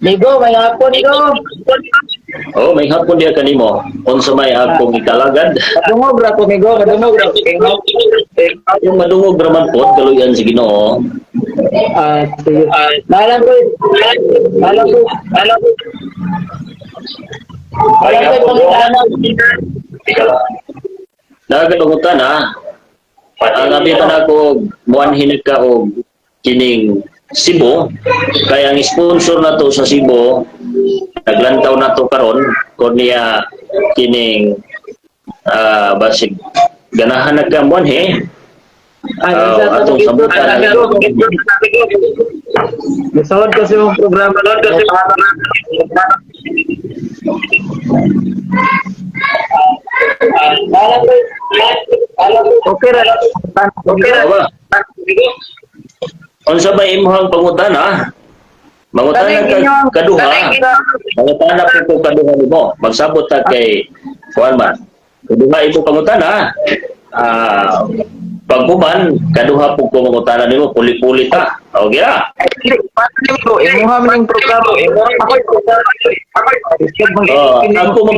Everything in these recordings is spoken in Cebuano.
Migo, maayong hapon, Migo. Oh, maayong hapon diha kanimo. Unsa may akong ikalagad? Kadungog ra ko, Migo, kadungog ra ko. Yung madungog raman po, kaluyan sa Ginoo. Ah, sige. Maalam ko, maalam ko, maalam ko. Maalam ko pangutana. Nagapangutan ha. Ang abi pa nako muanhin ka og kining Cebu, kay ang sponsor na to sa Cebu naglantaw na to karon kon niya kining basig ganahan na ka muanhi. Ah, Ah, atong sambutan. Nasuod kasi yung programa. Okay ra. Okay ra. Ba? Unsa ba imong pangutana? Mangutana ka kaduha. Mangutana po ko kaduha nimo. Magsabot ta kay kuan man. Kaduha imo pangutana. Paghuman kaduha po ko mangutana nimo, puli-puli ta. Okay ra. Imuha man yung programa. Oh, ako man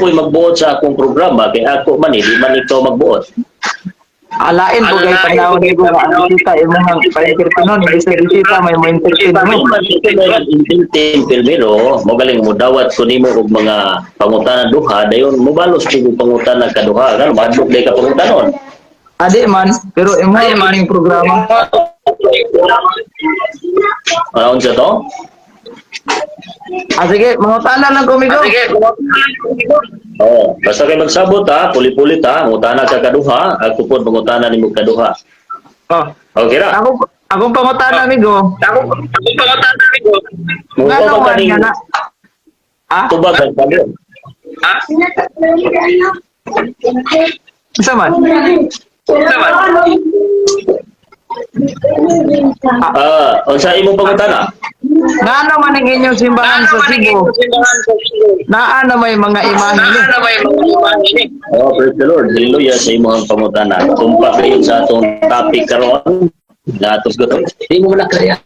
po'y magbuot sa akong programa kay ako man eh, di man ikaw magbuot. Alain po kay panahon ni nga ang bisita imuhang pa-entertainon, hindi sa bisita may mo entertain mo. Entertain primero, mo galing mo dawat ko nimo og mga pangutana duha, dayon mobalos ko og pangutana kaduha, ngano mahadlok day ka pangutanon? Adi man, pero imuha man yung programa. Ano unsa to? Ah, sige, mangutana lang ko, Migo. Oh, basta kay magsabot ha, puli-puli ta, mangutana ka kaduha, ako pod mangutana nimo kaduha. Oh. Okay ra. Ako akong pangutana, Migo. Mo Ngano ba man kaning nga na? Ah, tubag ang pagyo? isa man. Ah, unsa imong pangutana? Ngano man ang inyong simbahan sa Cebu? Naa na may mga imahe ni. Oh, praise the Lord. Hallelujah sa imong pangutana. Tumpak kayo sa atong topic karon. Na atos gutom. Di mo na kaya.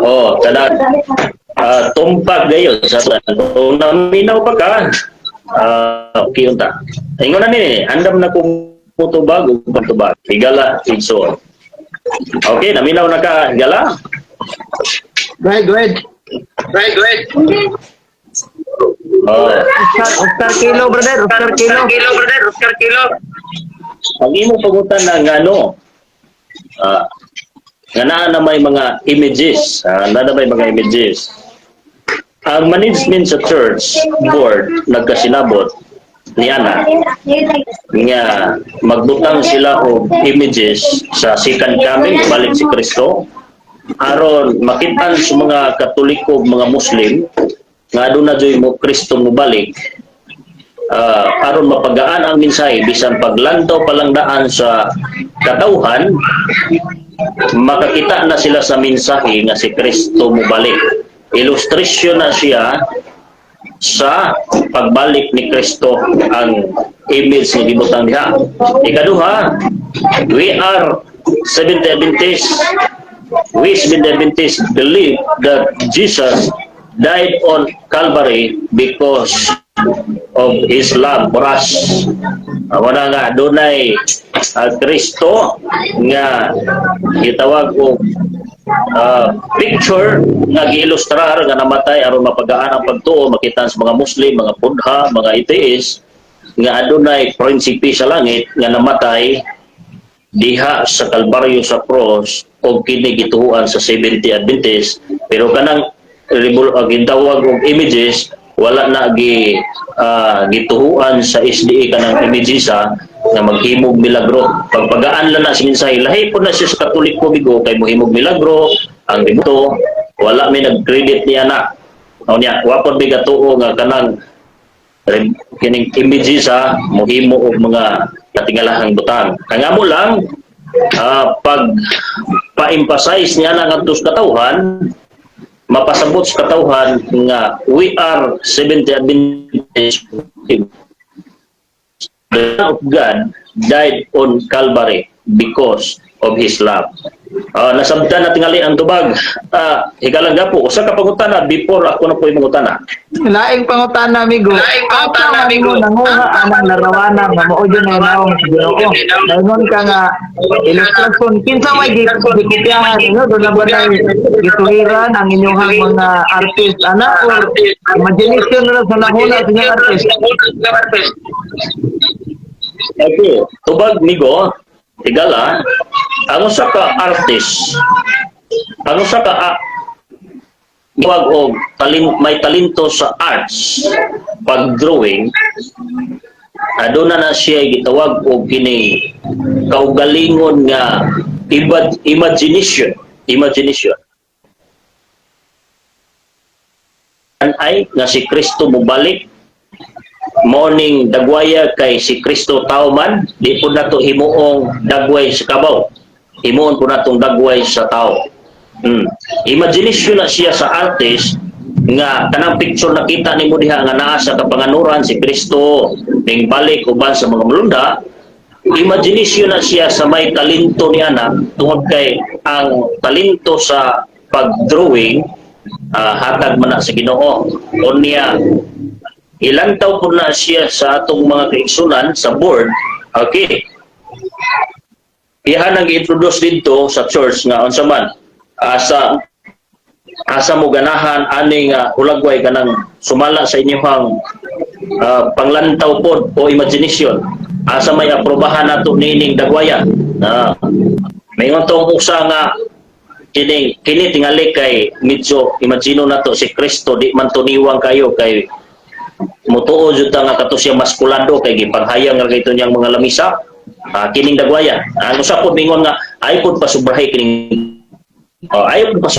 Oh, kada tumpak gayon sa atong kung naminaw pa ka, okay unta. Ingon na ni, andam na kung mutubag ug pagtubag. Higala, igsoon. Okay, naminaw na ka, higala? Go ahead, go ahead. Oh. Oscar, Oscar Kilo, brother. Oscar Kilo. Ang imong pangutana nga ano, nga naa na may mga images, naa na may mga images. Ang management sa church board nagkasinabot niana nga magbutang sila og images sa second coming, balik si Kristo, aron makitaan sa mga Katoliko ug mga Muslim nga aduna joy mo Kristo mobalik, aron mapagaan ang mensahe bisan paglantaw pa lang daan sa katawhan, makakita na sila sa mensahe nga si Kristo mobalik. Illustration na siya sa pagbalik ni Kristo ang image nga gibutang diha. Ikaduha, we are Seventh Adventist. We Seventh Adventists believe that Jesus died on Calvary because of His love for us. Wala nga dunay Kristo nga gitawag og picture nga giilustrar nga namatay aron mapagaan ang pagtuo, makita sa mga Muslim, mga Buddha, mga atheist nga adunay prinsipe sa langit nga namatay diha sa Kalbaryo sa cross og kini gituohan sa 70 Adventist, pero kanang gitawag og images, wala na gituhuan sa SDA kanang images ha, nga maghimog milagro. Pagpagaan lang na si mensahe, lahi po na siya sa Katoliko, bigo kay mohimog milagro ang deboto, wala may nag-credit niya na. O niya, wa pod may gatuo nga kanang kining images ha mohimo og mga katingalahang butang. Ang amo lang pag pa-emphasize niya na ngadto sa katawhan, mapasabot sa katawhan nga we are Seventh Adventist, the Son of God died on Calvary because of His love. Ah, nasabtan na tingali ang tubag. Ah, higalang gapo, usa ka pangutana before ako na po'y mangutana. Laing pangutana, amigo. Laing pangutana, Asa man amigo. mo nanguha anang larawana nga mao jud na naong sa Ginoo? Dayon ka nga ilustrasyon, kinsa may gikopyahan ninyo? Doon na ba na gituhiran ang inyong mga artist ana or imagination na lang sa nahuna sa inyong artist? Okay, tubag migo, higala, ang usa ka artist, ang usa ka tawag og may talento sa arts, pag-drawing, aduna na siya gitawag og kini kaugalingon nga imagination, imagination. Ay nga si Kristo mobalik, morning dagwaya kay si Kristo tao man, di po nato himuong dagway sa kabaw, himuon po natong dagway sa tao. Imagination na siya sa artist nga kanang picture nakita nimo diha nga naa sa kapanganuran si Kristo ning balik uban sa mga mulunda. Imagination na siya sa may talento ni ana tungod kay ang talento sa pag-drawing, hatag man na sa Ginoo. Unya ilantaw po na siya sa atong mga kaigsunan sa board. Okay, iyan ang i-introduce dito sa church nga unsa man, asa asa mo ganahan ani nga hulagway kanang sumala sa inyong panglantaw pod o imagination, asa may aprobahan nato nining dagwaya na maingon tong usa nga kini kini tingali kay medyo imagino nato si Kristo di man tuniwang kayo kay mutuo jud ta nga kato siya maskulado kay gipanghayang ra kayto niyang mga lamisa. Kining dagwaya ang usa pod mingon nga ay pod pasubrahe kining, oh, ay pod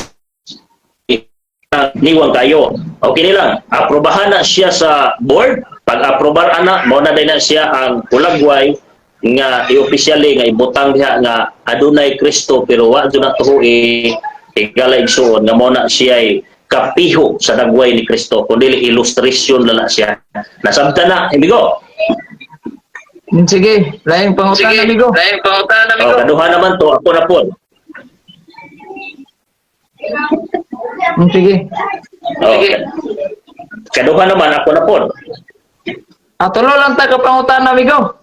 niwang kayo. Okay nilang aprobahan na siya sa board. Pag aprobar ana, mao na na siya ang hulagway nga i-officially nga ibutang diha nga adunay Kristo, pero wa jud na tuoi, higala igsuon, nga mao na siya ay kapiho sa dagway ni Kristo, kundi illustration na siya. Nasabtan na, amigo? Sige, laing pangutana, Sige, amigo. laing pangutana, Oh, amigo. kaduha naman to, ako na po. Sige. Oh, Sige. Kaduha naman, ako na po. Ah, tulo lang ta ka pangutana, amigo.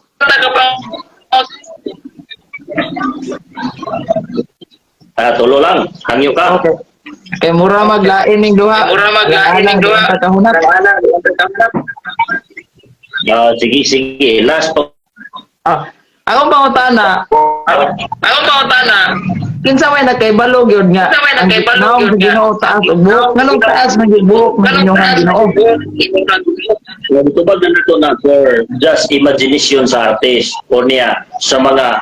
Ah, tulo lang, hangyo ka. Okay. Kay mura maglain ning duha. Mura maglain ning duha. Alang, kahunat. Ah, sige, sige. Last pa. Ah, akong pangutana, Akong pangutana, kinsa may nakaibalo gyud nga Kinsa may ang nakaibalo naong gyud sa nga Ginoo taas og buhok? Nganong taas man gyud buhok ng kanong inyong taas Ginoo? Tubag na nato na for just imagination sa artist o niya sa mga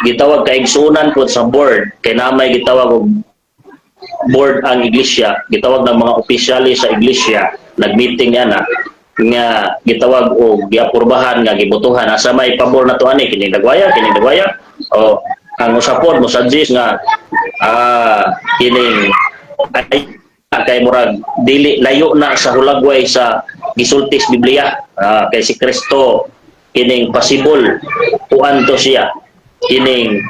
gitawag kaigsunan po sa board kay namay gitawag og board ang iglesia, gitawag ng mga opisyales sa iglesia, nagmeeting niya na nga gitawag og giapurbahan nga gibotohan asa may pabor na to ani kining dagwaya, kining dagwaya, o ang usapon mo suggest nga kining ay kay murag dili layo na sa hulagway sa gisulti sa Biblia. Kay si Kristo kining possible kuan to siya kining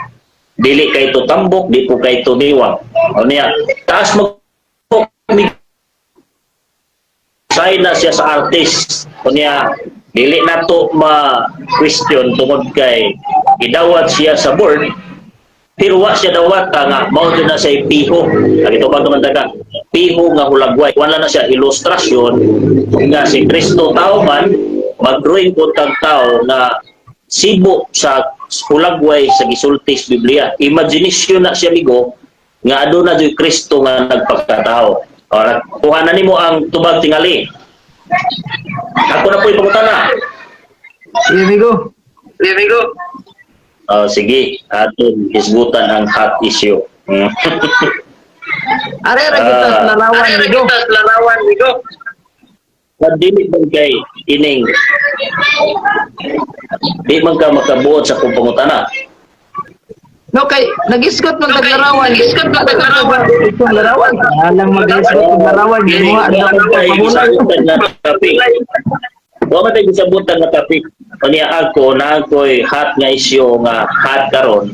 dili kay to tambok, di po kay to niwang. O niya taas mag sign na siya sa artist. O niya dili na to ma-question tungod kay gidawat siya sa board, pero wa siya dawat nga mao jud na siya piho. Lagi bang naman daga piho nga hulagway, wala na siya ilustrasyon nga si Kristo tao man, mag-drawing po tag tao na sibo sa hulagway sa gisulti sa Biblia. Imagination na siya, migo, nga aduna jud Kristo nga nagpagkatao. Ora, kuha na nimo ang tubag tingali. Ako na po ipangutana. Sige, amigo. Sige, amigo. Oh, sige, aton hisgutan ang hot issue. Are ra kita sa larawan, Are ra amigo. kita sa larawan, amigo. Dili man kay ining di man ka makabuot sa kung pangutana. No, kay nagisgot man tag larawan. Nagisgot man tag larawan. Itong larawan. Alang magisgot og larawan, gimuha Wa na man kay tay pahulay. gisabutan nga topic. Wa man tay gisabutan nga topic. Unya ako na ako'y hot nga issue nga hot karon.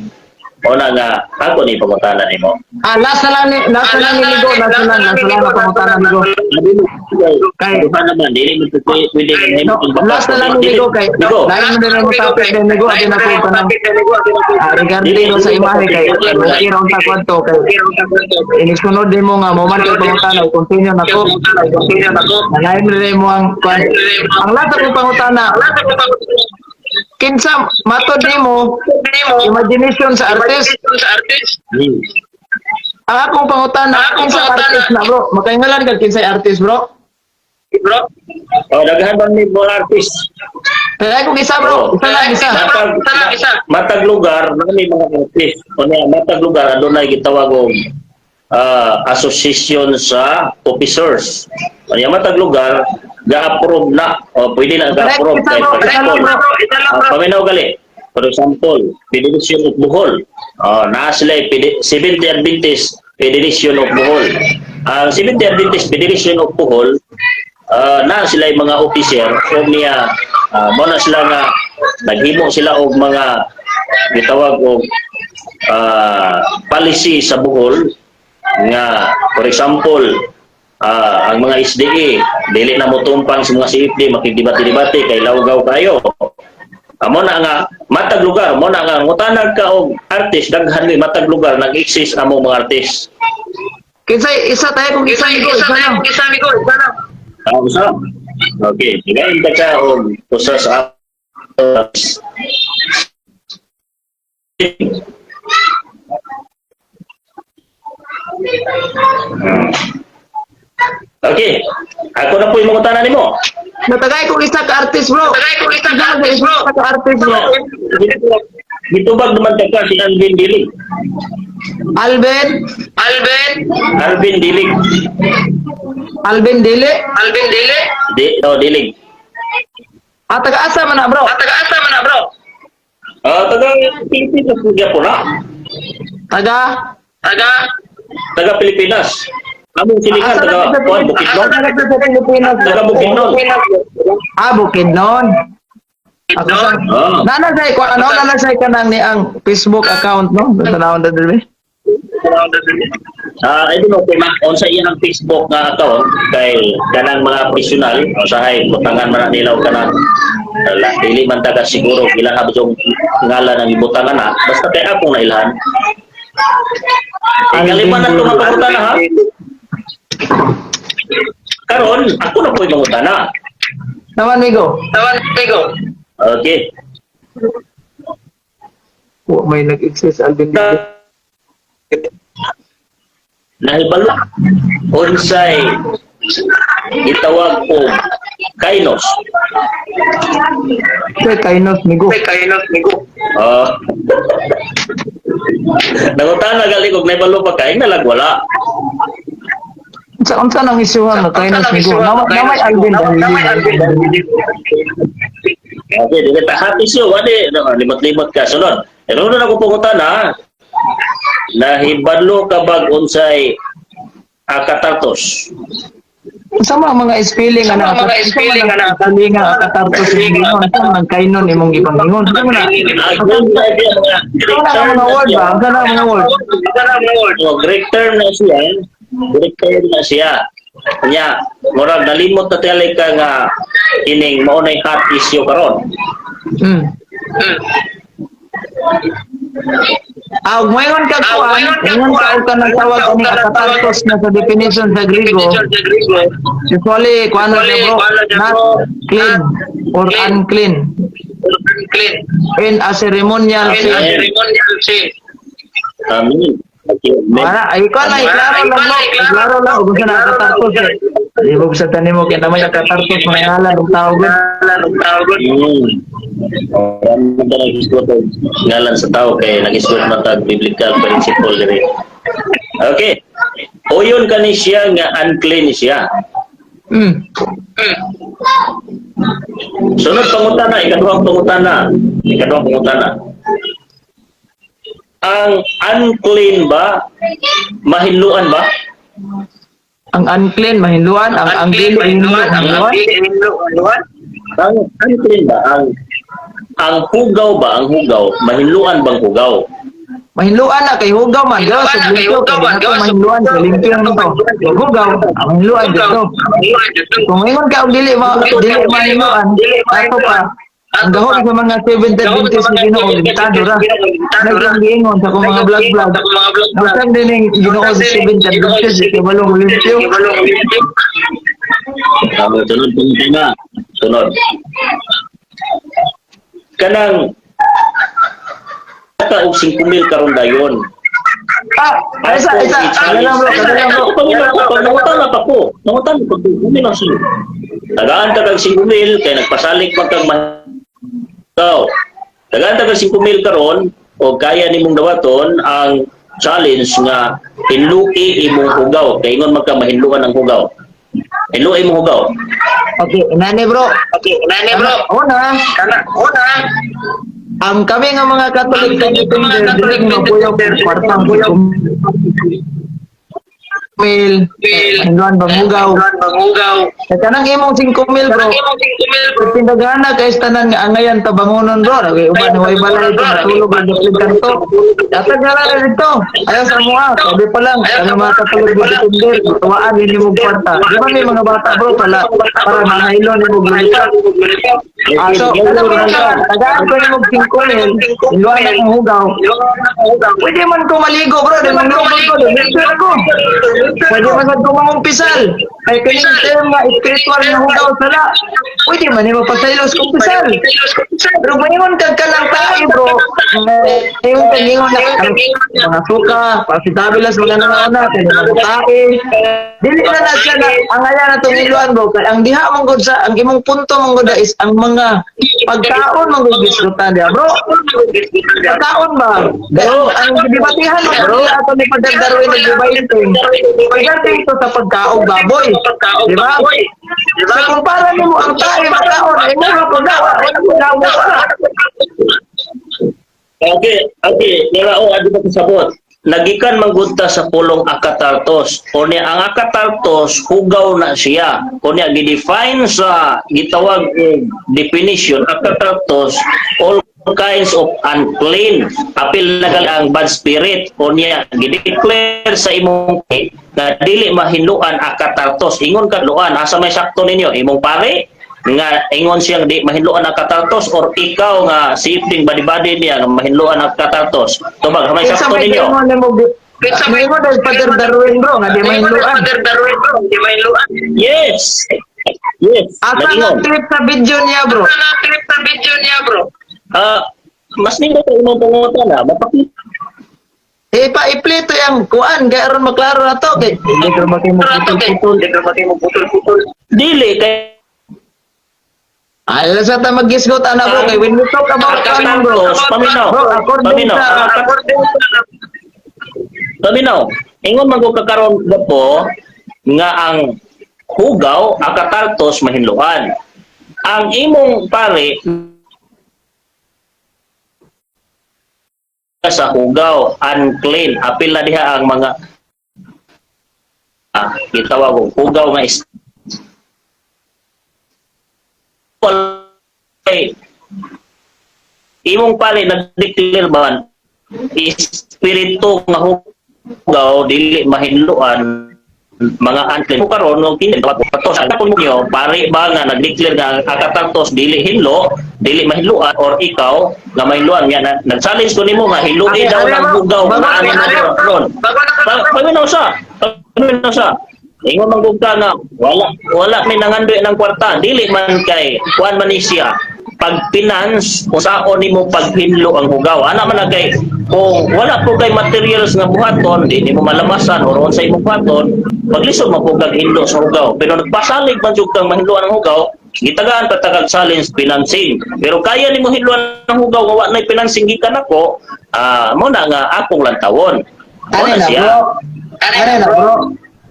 O na nga ako ni pangutana nimo. Ah, last na lang ni, last na lang ni Migo, last na lang na pangutana, Migo. Kay duha naman dili mo pwede pwede No, last na lang ni Migo kay Migo. lain mo din mo topic din, Migo, abi na ko kanang regarding sa imahe kay okay ra unta kwadto kay inisunod din mo nga mo man kay pangutana, continue nako. Lain mo din mo ang kwan. Ang last akong pangutana, kinsa matod nimo imagination sa artist? Ang akong pangutana, kinsa artist na, bro? Makaingalan ka kinsay artist, bro? Oh, daghan man ni mga artist. Kaya kung isa, bro, isa lang, isa. Matag, matag lugar na may mga artist. O niya, matag lugar adunay gitawag og association sa officers. O niya, matag lugar ga-approve na o pwede na ga-approve Isa, kay bro, for isa lang, example. bro. Paminaw gali. For example, Federation of Bohol. Oh, naa sila Seventh Adventist Federation of Bohol. Ang Seventh Adventist Federation of Bohol, naa sila yung mga officer o niya mo na sila nga naghimo sila og mga gitawag og policy sa Bohol nga for example, ang mga SDA dili na motumpang sa mga CFD makigdebate-debate kay lawgaw kayo. Amo na nga matag lugar mo na nga ngutanag ka og artist, daghan ni matag lugar nag-exist among mga artist. Kinsay isa tayo kung isa, Migo, isa lang. Ah, usa. Okay, sigain ka ka og usa sa artist. Okay, ako na po yung mangutana nimo. Natagay kung isa ka artist, bro. Isa ka artist, bro. Isa ka artist, bro. Gitubag naman ka si Alvin Dilig. Alvin, Alvin Dilig. Alvin Dili. Di, oh, Dilig. Ah, taga-asa man na, bro? Ah, taga Pilipinas po na. Taga Taga Pilipinas. Among silikan Asa taga na sa kuan Bukidnon. Asa na sa Pilipinas, bro? Taga Bukidnon. Ah, Bukidnon. Ako sa Ah. Nana say ko ano, nana say kanang ni ang Facebook account, no? Tanawon ta diri. Ah, I don't know kung unsa iyang Facebook nga account kay kanang mga professional usahay butangan man na nila og kanang wala, dili man taga siguro ilang habsong ngalan ang ibutangan na basta kay akong nailhan. Ikalima na itong mga pangutana ha. Karon, ako na po yung mangutana. Naman, Migo. Okay. Wa may nag-exist Alvin Dili. Nahibalo unsay gitawag og kainos? Kay kainos, Migo. Ah. Nangutana gali kog nahibalo pa kay nalag wala. Unsa unsa nang isyuhan nga kainos, Migo? Namay Alvin Dili. Okay, dili ta happy siyo wali no, limot-limot ka sunod. Pero na ako pangutana, nahibalo ka bag unsay akatartos? Unsa man ang mga spelling ana? Unsa mga spelling, ana? Spelling nga akatartos ingon? Unsa man ang kainon imong gipangingon? Unsa man na? Unsa Unsa na ang mga word ba? Unsa na ang mga word? Oh, Greek term na siya. Greek term na siya. Nya, murag nalimot na tingali ka nga ining mao nay hot issue karon. Ah, ug moingon ka kuan, ingon ka og kanang tawag ani akatartos na sa definition sa Griego. Usually, kuan na siya, bro, not clean or unclean in a ceremonial sense. Amen. Okay. Amen. Para, ay kuan na, iklaro lang mo. Iklaro lang, ug unsa na akatartos. Eh. Ibog sa tanim mo, kaya naman yung akatartos, mga ngalan ng tao gud. Wala man ta nag-isgot og ngalan sa tao kay nag-isgot man tag biblical principle diri. Okay. Uyon kani siya nga unclean siya. Sunod pangutana, ikaduhang pangutana. Ikaduhang pangutana. Ang unclean ba mahinluan ba? Ang unclean, mahinluan. Ang dili, hinluan, mahinluan. Ang unclean ba ang hugaw ba ang hugaw mahinluan bang hugaw? Mahinluan na kay hugaw man, gawas Mahinluan sa na kay limpyo, hugaw kay man, di na to gawas sa mahinluan, kay limpyo na to. Hugaw, ah, mahinluan dito. Kung ingon ka og dili mahinluan, ato pa ang gahom sa mga Seventh Adventist sa Ginoo, limitado ra. Nagkang giingon sa akong mga vlog-vlog. Nasaan din ang Ginoo sa Seventh Adventist, di balong limpyo. Ah, sunod kung tema. Sunod. Kanang ka og 5,000 karon dayon. Ah, isa, isa. Ano lang, bro, ano lang, bro. Panginoon ko, pag nangutan na pa ko. Nangutan ko, 5,000 ang sila. Tagaan ta kag 5,000 kay nagpasalig man kag mahigaw. Tagaan ta kag 5,000 karon o kaya nimong dawaton ang challenge nga hinluki imong hugaw kay ingon man ka mahinluan ang hugaw. Hinluki imong hugaw. Okay, inani, bro. Okay, nani, bro. Una, Kana, una. ang kami nga mga Catholic Ang kami nga mga defender, Catholic dili mabuyaw defender, kung kwartang mabuyaw. 5,000, mahinluan bang hugaw. Bang hugaw. Sa kanang imong 5,000, bro, Kanang imong 5,000, bro. Pindagana kay tanan nga angayan tabangonon, bro. Okay, uban way balay ko matulog ang dapit kanto. Atag na lang dito. Ayaw sa mua, sabi pa lang kami mga Catholic defender, tuwaan ini mo kwarta. Di ba may mga bata, bro, pala para mangahilon nimo gulita. Ah, so, alam mo na, tagaan ko nimo 5,000, iluwan na kong hugaw. Pwede man ko maligo, bro, di man lugod ko, di sure ko. Pwede man sad ko mangumpisal. Kay kining term nga spiritual nga hugaw sala. Pwede man nimo pasaylos kumpisal. Pero maingon kag kalang tae, bro. Ingon kag ingon na ang mga suka, pasitabilas mga nangauna, kay mga tae. Dili na na siya na ang aya na itong iluan, bro. Kay ang diha mong gud sa ang imong punto mong gud is ang mga pagkaon mong gud gisgutan diha, bro. Pagkaon ba? Bro, ang debatihan mo, bro, ato ni Father Darwin nag-debating. Pagdating to sa pagkaog baboy. Di ba? Sa kumpara nimo ang tae pagkaon, ay mo pagkaon, wala ko na. Okay, nira o adi ba kasabot. Nagikan manggudta sa pulong akatartos. Unya ang akatartos hugaw na siya. Unya gi-define sa gitawag og definition akatartos, all kinds of unclean. Apil na gali ang bad spirit. Unya gi-declare sa imong na dili mahinluan akatartos. Ingon ka luan asa may sakto ninyo imong pare nga ingon siyang di mahinluan ang katartos or ikaw nga siping body-body niya nga mahinluan ang katartos? Tubag may Kinsa sakto may ninyo. ingon nimo? Kinsa may ingon dahil Father Darwin, bro, nga di mahinluan? Father Darwin, bro, di mahinluan. Yes. Asa nga Nagingon. clip sa video niya, bro? Asa nga clip sa video niya, bro? Ah, mas nindot ang imong pangutan na mapakita. Eh, pa i-play to yung kuan, kaya aron maklaro na to. Kay, hindi ko ba kayo putol-putol? Hindi ko ba kayo putol-putol? Dili kay Ay, sa ta mag-gisgot, ana, bro, kay when we talk about kuan, bro. katartos, paminaw. Bro, according Paminaw. sa Paminaw. Ingon man ko kakaron po nga ang hugaw akatartos mahinluan. Ang imong pare sa hugaw unclean, apil na diha ang mga gitawag og hugaw nga is walay imong pare nag-declare man espiritu nga hugaw dili mahinluan mga unclean. Kung karon og kini patos ang kung niyo pare ba nga nag-declare nga ang akatartos dili hinlo, dili mahinluan, or ikaw nga mahinluan nga nag-challenge ko nimo nga hinluin Okay, daw ano ng mo? hugaw Bago nga na- ano na ron. Bago na Paminaw sa. Paminaw sa. Ingon man gud ka nga wala wala may nangandoy ng kwarta, dili man kay kuan man ni siya pag finance usaon nimo paghinlo ang hugaw. Ana man na kay kung wala po kay materials nga buhaton, di nimo malamasan or unsay imong buhaton, paglisod man po kag hinlo sa hugaw. Pero nagpasalig man jud kang mahinloan ang hugaw, gitagaan pa tagag challenge financing. Pero kaya nimo hinloan ang hugaw nga wa nay financing gikan nako, mo na nga akong lantawon. Mo Ano na na, siya. bro? Ano na, bro?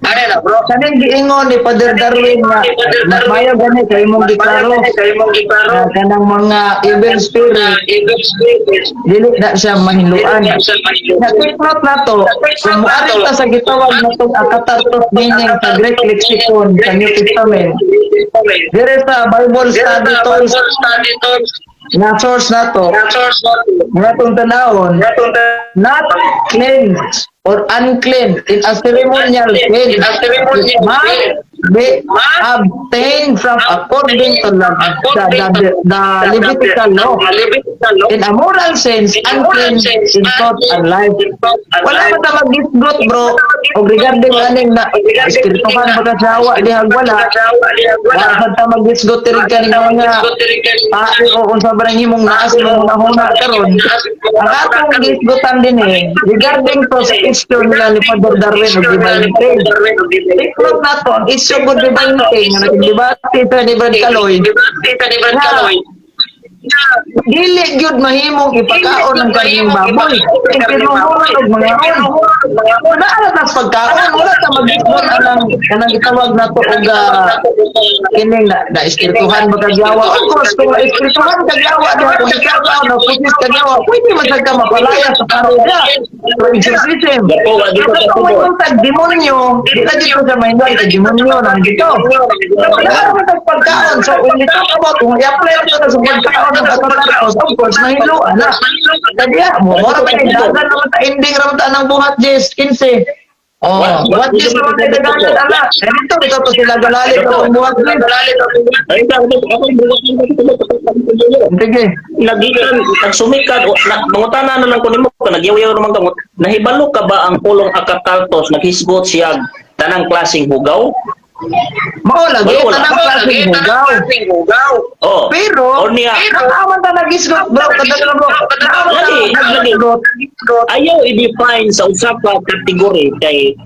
Ano na, bro? Kaning giingon ni Father Darwin nga mas mayo gani kay imong giklaro Kay imong giklaro. nga kanang mga evil spirit Evil spirits. dili na siya mahinluan. Dili na siya mahinluan. Na take note na to, kung muari ta sa gitawag na tong akatartos meaning sa Greek lexicon sa New Testament, dire sa Bible Study Tools Bible Study Tools. Na source nato, nga atong tanawon, not cleansed or unclean in a ceremonial sense must be abstained from according to the Levitical law. In a moral sense, unclean in thought and life. Wala man ta mag-gisgot, bro, og regarding aning na espirituhan ba ka sa hawa dihag wala. Wala man ta mag-gisgot diri kaning mga tae o unsa ba nang himong naas mo hunahuna karon. Ang atong gisgotan din eh, regarding to sa issue nila ni Father Darwin og divine thing. Take note nato, ang issue of divine thing nga nagdebate sa ni Brad Kaloy, dili gyud mahimong ipakaon ang karning baboy. Impinuhon og mga wala na tas pagkaon, wala ta mag-gisgot anang kanang gitawag nato og kining na espirituhan ba kag yawa. Of course, kung espirituhan kag yawa diha, kung ikaw ka na putis kag yawa, pwede man sad ka mapalaya sa paruga through exorcism. Dapo, wa dito Pero sa kung tubod. may tag demonyo, di na dito sa mahindol kag demonyo nang dito. Wala naman tag pagkaon. So, when we talk about, kung i-apply ito na sa pagkaon ng katatapos, of course, mahiluan na. Kaya, mo, mora pa yung dagan naman ta ending raman ta ng buhat, Jess, 15. Oh, buhat Jess naman tayo daganan, ala. Eh, dito, dito to sila galalit ang buhat, Jess. Ay, ikaw, ako, ako, Sige. Nagikan nagsumikan o na, mangutana na lang ko nimo ka nagyaw-yaw naman ka, nahibalo ka ba ang pulong akataltos naghisgot siya tanang klaseng hugaw? Mao lagi, Wala. tanang klaseng hugaw. Oh. Pero, o niya naaman ta nagisgot, bro, kadalo bro. Naaman ta Lagi, lagi. nagisgot. Ayaw i-define sa usa ka kategory kay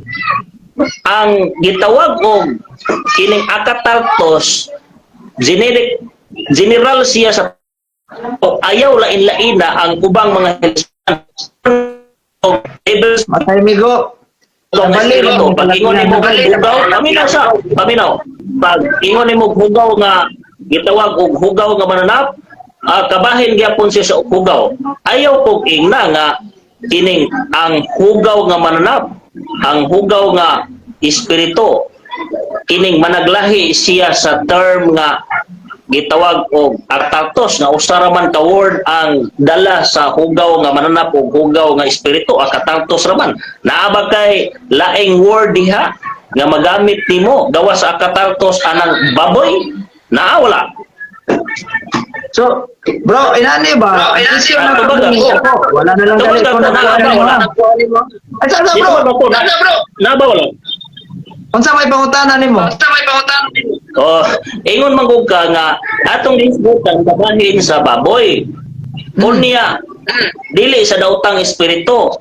ang gitawag og kining akatartos generic, general siya sa o ayaw lain-laina ang ubang mga labels. Matay migo. Ang Nabali, espiritu, pag ingon nimo hugaw, paminaw sa, paminaw. Pag ingon nimo hugaw nga gitawag og hugaw nga mananap, kabahin gyapon siya sa hugaw. Ayaw kog ingna nga kining ang hugaw nga mananap, ang hugaw nga espiritu, kining managlahi siya sa term nga gitawag og akatartos nga usa ra man ka word ang dala sa hugaw nga mananap og hugaw nga espiritu, akatartos ra man. Naa ba kay laing word diha nga magamit nimo gawas sa akatartos anang baboy? Naa wala? So, bro, inani ba? Ang issue na Tubag kami ako. ako. Wala na lang Tubag gali ko ako, na naa ba wala? Ay, sa Dito bro? ba ko na naa ba wala? Unsa may pangutana nimo? Oh, ingon man gud ka nga atong gisgutan kabahin sa baboy. Unya, dili sa daotang espiritu.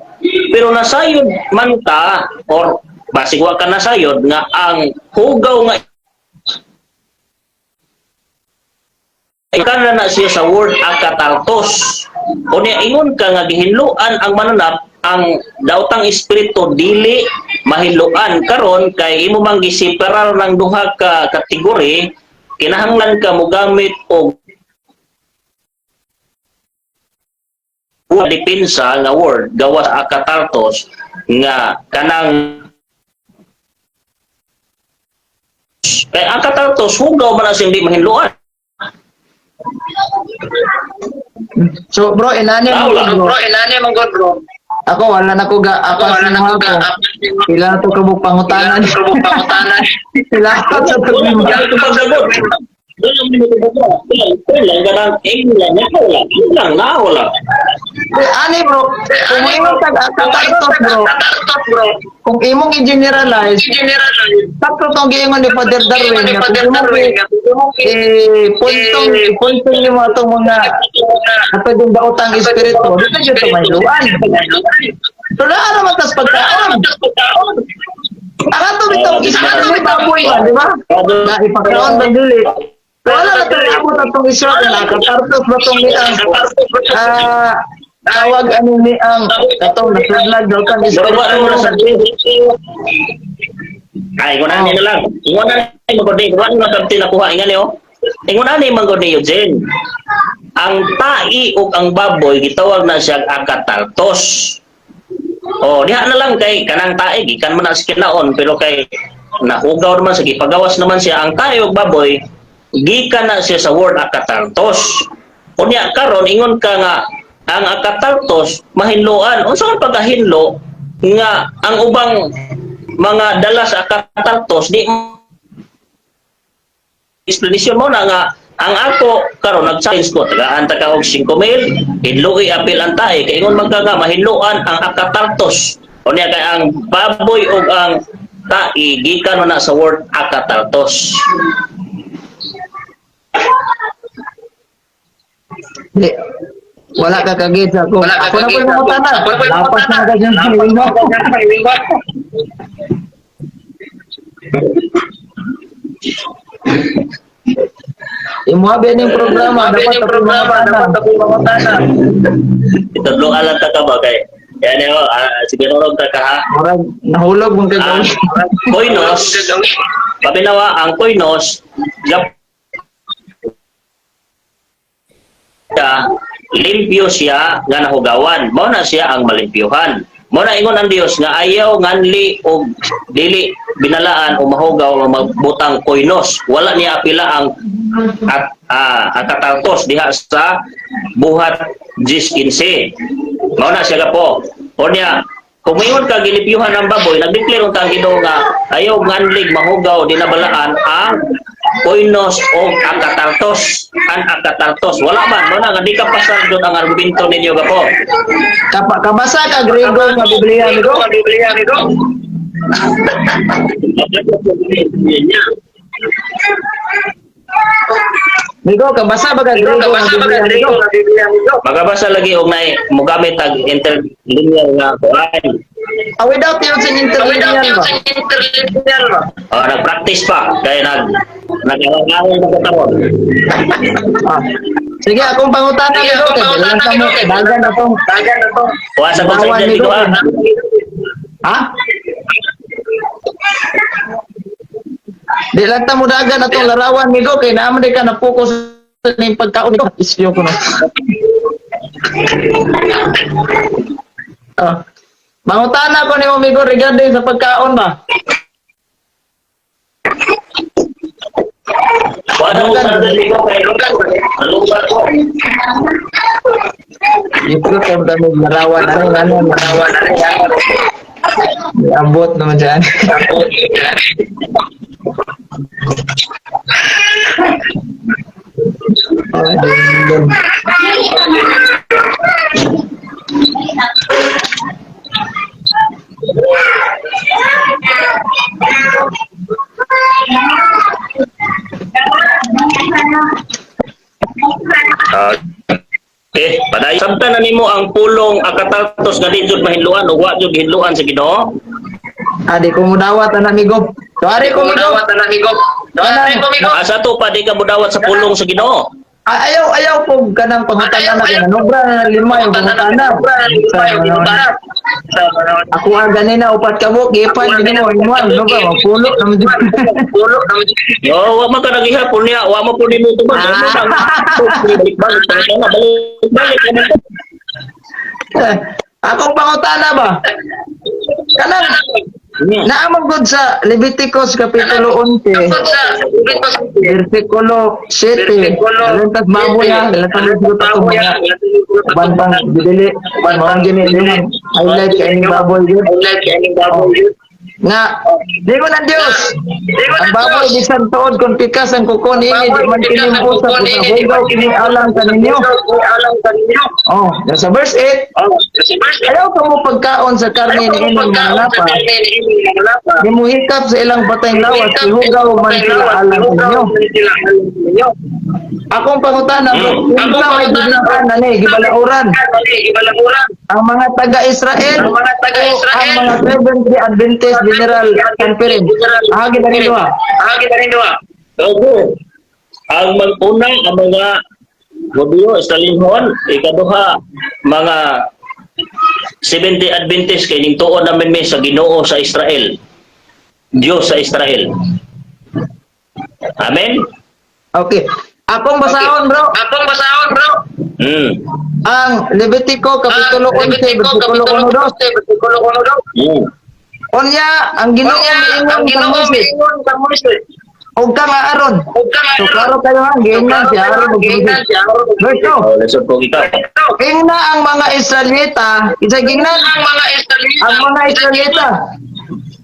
Pero nasayod man ka or basig wa ka nasayod nga ang hugaw nga kana na siya sa word akatartos. Unya ingon ka nga gihinluan ang mananap, ang daotang espiritu dili mahinluan karon kay imo mang giseparar ng duha ka kategory, kinahanglan ka mogamit og depensa nga word gawas akatartos nga kanang kay akatartos hugaw man ang hindi mahinluan. So, bro, inani mo Wala. bro. Bro, inani mo god, bro. Ako wala na ko ga Ako apas wala na na ko ako. ga Pila na to kabuk pangutanan. pangutanan. Pila to sa Wala tubig. mo pagsagot. Wala mo pagsagot. Wala ganang lang wala lang na wala. Eh, ani bro, kung imong tag katartos bro, Katartos, bro. kung imong i-generalize, Generalize. sakto tong giingon ni Father Darwin Ni nga kung Father imong Darwin nga kung imong eh puntong puntong nimo atong mga ato yung daotang espiritu, di ka dito may luan. So naa naman tas pagkaon. Ang ato bitong isda may baboy ba, di ba? Na ipakaon ba dili? So, wala na tayo abot atong isra na katartos ba tong ni ang tawag ano ni ang katong nasudlag daw kan Pero wala mo na sa espiritu. Ay, kung na lang. Ingon na ni magod ni, wala na sabti nakuha ingan oh. Ingon na ni magod ni Eugene. Ang tai ug ang baboy gitawag na siyang akatartos. Oh, diha na lang kay kanang tae gikan man na sa kinaon pero kay nahugaw naman sa gipagawas naman siya ang tae ug baboy gikan na siya sa word akatartos. Unya karon ingon ka nga ang akatartos mahinloan. Unsa man pagkahinlo nga ang ubang mga dala sa akatartos di explanation mo na nga ang ako karon nag-challenge ko, tagaan ta ka og 5,000, hinloi apil ang tae, kay ingon man ka nga mahinloan ang akatartos. Unya kay ang baboy ug ang tae gikan man na sa word akatartos. Di. Wala ka kagid sa ako. Wala ka Ako na kagid po'y sa ako. mangutana. Ako na po'y Lapas na mangutana. ka dyan sa inyo. Imuha ba yung programa? Sabi Dapat yung ako programa, mangutana. dapat ako mangutana. Itudlo alang ta ka ba kay yan oh, siguro ta ka ha. Murag nahulog mong Ang kagawin. koinos, paminawa ang koinos gap siya, limpyo siya nga nahugawan. Mao na siya ang malimpyuhan. Mao na ingon ang Dios nga ayaw nganli og dili binalaan o mahugaw nga magbutang koinos. Wala niya apila ang at akatartos diha sa Buhat 10:15. Mao na siya gapo. O niya, kung moingon ka gilimpyuhan ang baboy, nagdeclare unta ang Ginoo nga ayaw nganlig mahugaw dinabalaan ang koinos o akatartos, ang akatartos. Wala man, mo na nga di ka pasar doon ang argumento ninyo gapo. Kabasa ka Grego nga Biblia amigo. Nga Biblia, amigo. Amigo, kabasa ba ka Grego nga Kabasa ba Biblia ka amigo? Grego nga Biblia, amigo? Magabasa lagi og nay mogamit tag interlinear nga kuan. Ah, without using Without interlinear ba? using interlinear ba? Oh, nag-practice pa kay nag-aral na karon. Ah. Sige, akong pangutana Sige, amigo akong kay pangutana, dalayan ka mo amigo, kay dagan na tong Dagan na to. Wa sa Bawal, konsensya amigo. dito ah. Ha? Di lang ta mo dagan atong larawan migo kay naa man di ka na-focus sa ning pagkaon niko. Isyo ko no. Ah. Mangutana ko nimo migo regarding sa pagkaon ba? Wa na mo sa dito kay Nalubar ko. Ito kay dami larawan ano ano larawan ano yan. Ambot naman dyan. Oh, dun, dun. Okay, paday. Samtan na nimo ang pulong akatartos nga di jud mahinluan o wa jud hinluan sa Ginoo. Ah, di ko mudawat ana amigo. Tuari ko amigo. Mudawat na amigo. Tuari ko amigo. Asa to pa di ka mudawat sa pulong sa Ginoo. Ah, ayaw ayaw ko kanang pangutana na kay nanobra na lima yung pangutana. Ako ang ganina upat ka mo gipan gini mo imo no ba mapulo naman jud. Pulo naman jud. No, wa man ka nagihapon niya, wa mo po nimo tubag. Balik balik balik balik balik. Akong pangutana ba? Kanang naamang gud sa Leviticus kapitulo 11 versikulo 7. Alintas baboy ha, alintas baboy atong mga uban pang bidili, uban gini limang highlight kay ning baboy yun. Highlight kay ning baboy yun. Nga, di ko ng Diyos. Ang baboy bisan tuod kung pikas ang kuko niini, di man kini usap sa hugaw kini alang kaninyo. Alang kaninyo. Oh, sa verse 8, Oh, sa verse 8, ayaw ka mo pagkaon sa karne ni inyong mga napa. Di mo hikap sa ilang patay lawas, ihugaw man sila alang ninyo. Akong pangutana, bro, Akong kinsa may pangutana, gibilaan na ni, gibalauran. Ang mga taga-Israel, Ang mga taga-Israel, o ang mga Seventh-day Adventist General Conference. Ah, gina rin duha. Ah, kita rin duha. Okay. Ang mag-una, ang mga Gobyo, Estalinhon, ikaduha, mga Seventh-day Adventist kay ning tuon namin mi sa Ginoo sa Israel. Diyos sa Israel. Amen. Okay. Akong basahon, bro. Akong basahon, bro. Ang Levitico Kapitulo 11, Levitico, versikulo Kapitulo 1-2. 11, versikulo 1-2. Unya, ang Ginoo Unya, miingon ang kang Ginoo Moises. miingon kang Moises. Og kang Aaron. So klaro kayo ha, giingnan si Aaron ug Moises. Verse 2. Oh, lisod ko ikaw. Ingna ang mga Israelita, isa gingnan Ang mga Israelita. ang mga Israelita.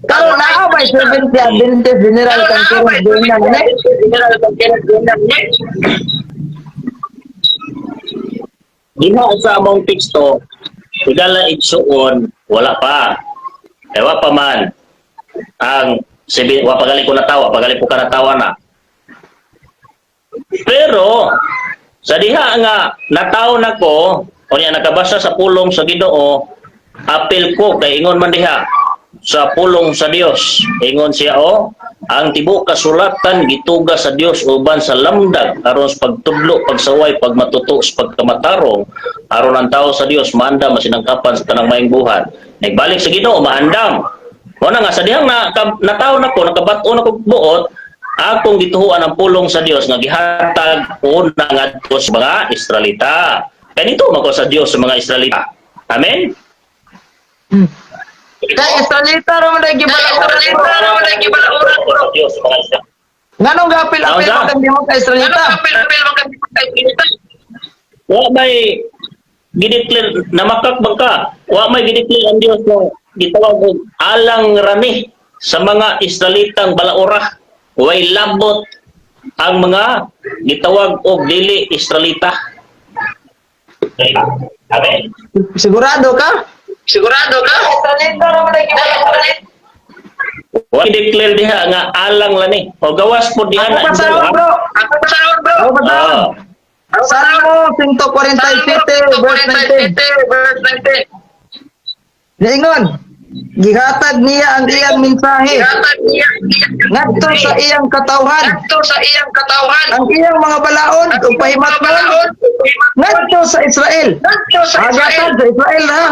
Karon naa ba Seventh Day Adventist General Conference giingnan ni? Diha sa among teksto, higala igsuon, wala pa. Eh, wa pa man. Ang sabi, wa pa gali ko natawa, pagali ko ka natawa na. Pero sa diha nga nataw na ko, o niya nakabasa sa pulong sa Ginoo, apil ko kay ingon man diha sa pulong sa Dios. Ingon siya o, ang tibuok kasulatan gituga sa Dios uban sa lamdag aron sa pagtudlo, pagsaway, pagmatuto sa pagkamatarong aron ang tao sa Dios maandam masinangkapan sa tanang maayong buhat. Nagbalik sa Ginoo maandam. Mao na nga sa dihang na, nataw na ko, nakabat-on ako buot, akong gituhuan ang pulong sa Dios nga gihatag una ngadto sa mga Israelita. Kay nito man ko sa Dios sa mga Israelita. Amen. Kay Israelita ra man dai gibalaura. Sa Dios sa mga Israelita. Nganong gapil-apil Naunsa? man kang di mo ka Israelita? Wa may gideclare namakak bang ka? Wa may gideclare ang Dios nga gitawag og alang rani sa mga Israelitang balaura. Way labot ang mga gitawag og dili Israelita. Amen. Sigurado ka? Sigurado ka? Israelita ra man dai gibalaura. Wa declare diha nga alang lani. O gawas po diha Ako na. basahon, bro. Ako basahon, bro. Ako basahon. Ah. Salmo 147 verse 19. Verse 19. Niingon, gihatag niya ang iyang mensahe Gihatag niya ngadto sa iyang katawhan, ngadto sa iyang katawhan. ang iyang mga balaod ug pahimatnon ngadto sa Israel. Ngadto sa Israel. Agatad sa Israel ha.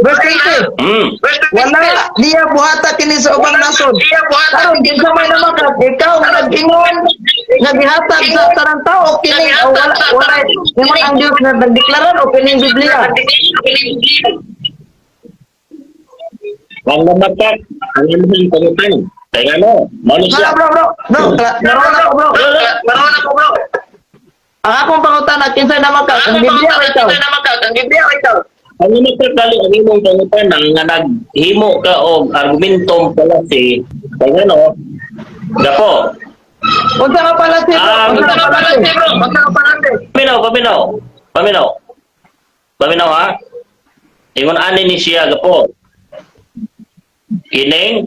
Verse 20. Verse 20. Wala niya buhata kini sa ubang nasod. Niya buhata Karon kinsa may namakat, ikaw nga nag-ingon nga gihatag sa tanang tao kini o wala wala nimo ang Dios nga nagdeklarar o kining Biblia. Ang namakak, ang imong pangutan. Kay ngano, mao ni Bro, siya. bro, bro. Bro, naroon ako, bro. Maroon ako, bro. Ang akong pangutana, kinsa namakat, ang Biblia o ikaw? Kinsa namakat, ang Biblia o ikaw? Ang namakak kali ang imong pangutan nga naghimo ka og argumentum fallacy. Kay ngano, dako. Unsa nga pala si bro? Ah, Unsa Unsa nga nga pala si? palante, bro? Unsa nga palante? Paminaw, paminaw. Paminaw. Paminaw ha. Ingon ani ni siya gapo. Kining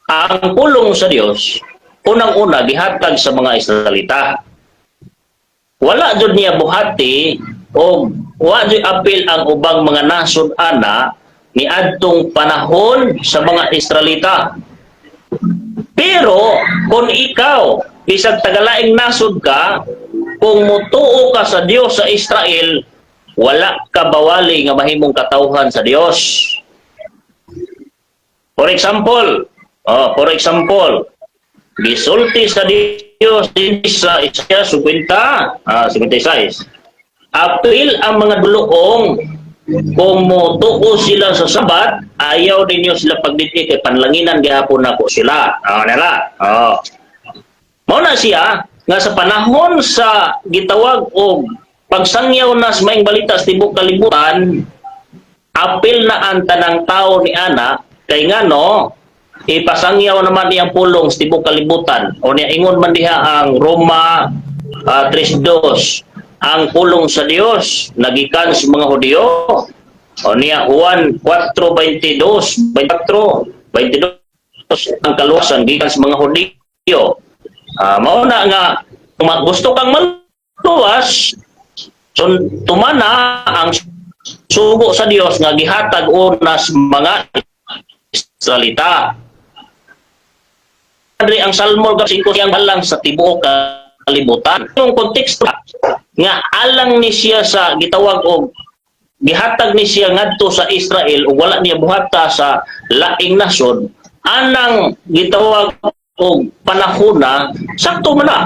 ang pulong sa Dios unang-una gihatag sa mga Israelita. Wala jud niya buhati o wa jud apil ang ubang mga nasod ana niadtong panahon sa mga Israelita. Pero kung ikaw bisag tagalaing nasod ka, kung mutuo ka sa Dios sa Israel, wala ka bawali nga mahimong katawhan sa Dios. For example, oh, for example, gisulti sa Dios dinhi sa Isaiah 50, 56. Apil ang mga duluong kung motuo sila sa Sabat, ayaw ninyo sila pagditi kay panlanginan gihapon nako sila. Oh, nala. Oh. Mao na siya nga sa panahon sa gitawag og pagsangyaw na sa maayong balita sa tibuok kalibutan, apil na ang tanang tao ni ana kay ngano ipasangyaw naman iyang pulong sa tibuok kalibutan o niya ingon man diha ang Roma 3:2, ang pulong sa Dios nagikan sa mga Hudiyo, o niya Juan 4:22 24 22, ang kaluwasan gikan sa mga Hudiyo. Mao na nga kung gusto kang maluwas, so tumana ang sugo sa Dios nga gihatag una sa mga Israelita. Andre ang Salmo 5 siyang alang sa tibuok kalibutan. Yung konteksto nga alang ni siya sa gitawag og gihatag ni siya ngadto sa Israel ug wala niya buhata sa laing nasod anang gitawag og panahona, sakto man na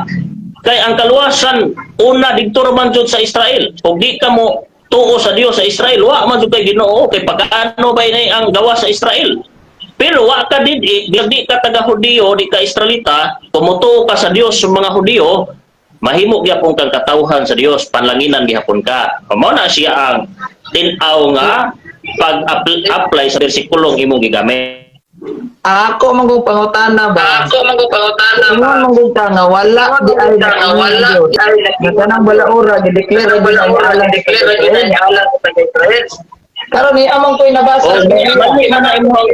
kay ang kaluwasan una didto ra man jud sa Israel. Ug di ka mo tuo sa Dios sa Israel, wa man jud kay Ginoo kay pagkaano ba ini ang gawa sa Israel. Pero wa ka din eh, di ka taga Hudiyo, di ka Israelita, tumutuo ka sa Dios sa mga Hudiyo, mahimo gyapon kang katawhan sa Dios, panlanginan gihapon ka. Mao na siya ang tin-aw nga pag-apply sa versikulong imong gigamit. Ako man kung pangutana ba? Ako man ko pangutana ba? Ingon man gud ka nga wala di ay Nga wala Diyos. di ay Nga kanang balaura gideclare Wala gyud ang wala alang sa declare gyud Israel. ang alang sa Israel. Karon ni among ko'y nabasa. Oh, mali man na imong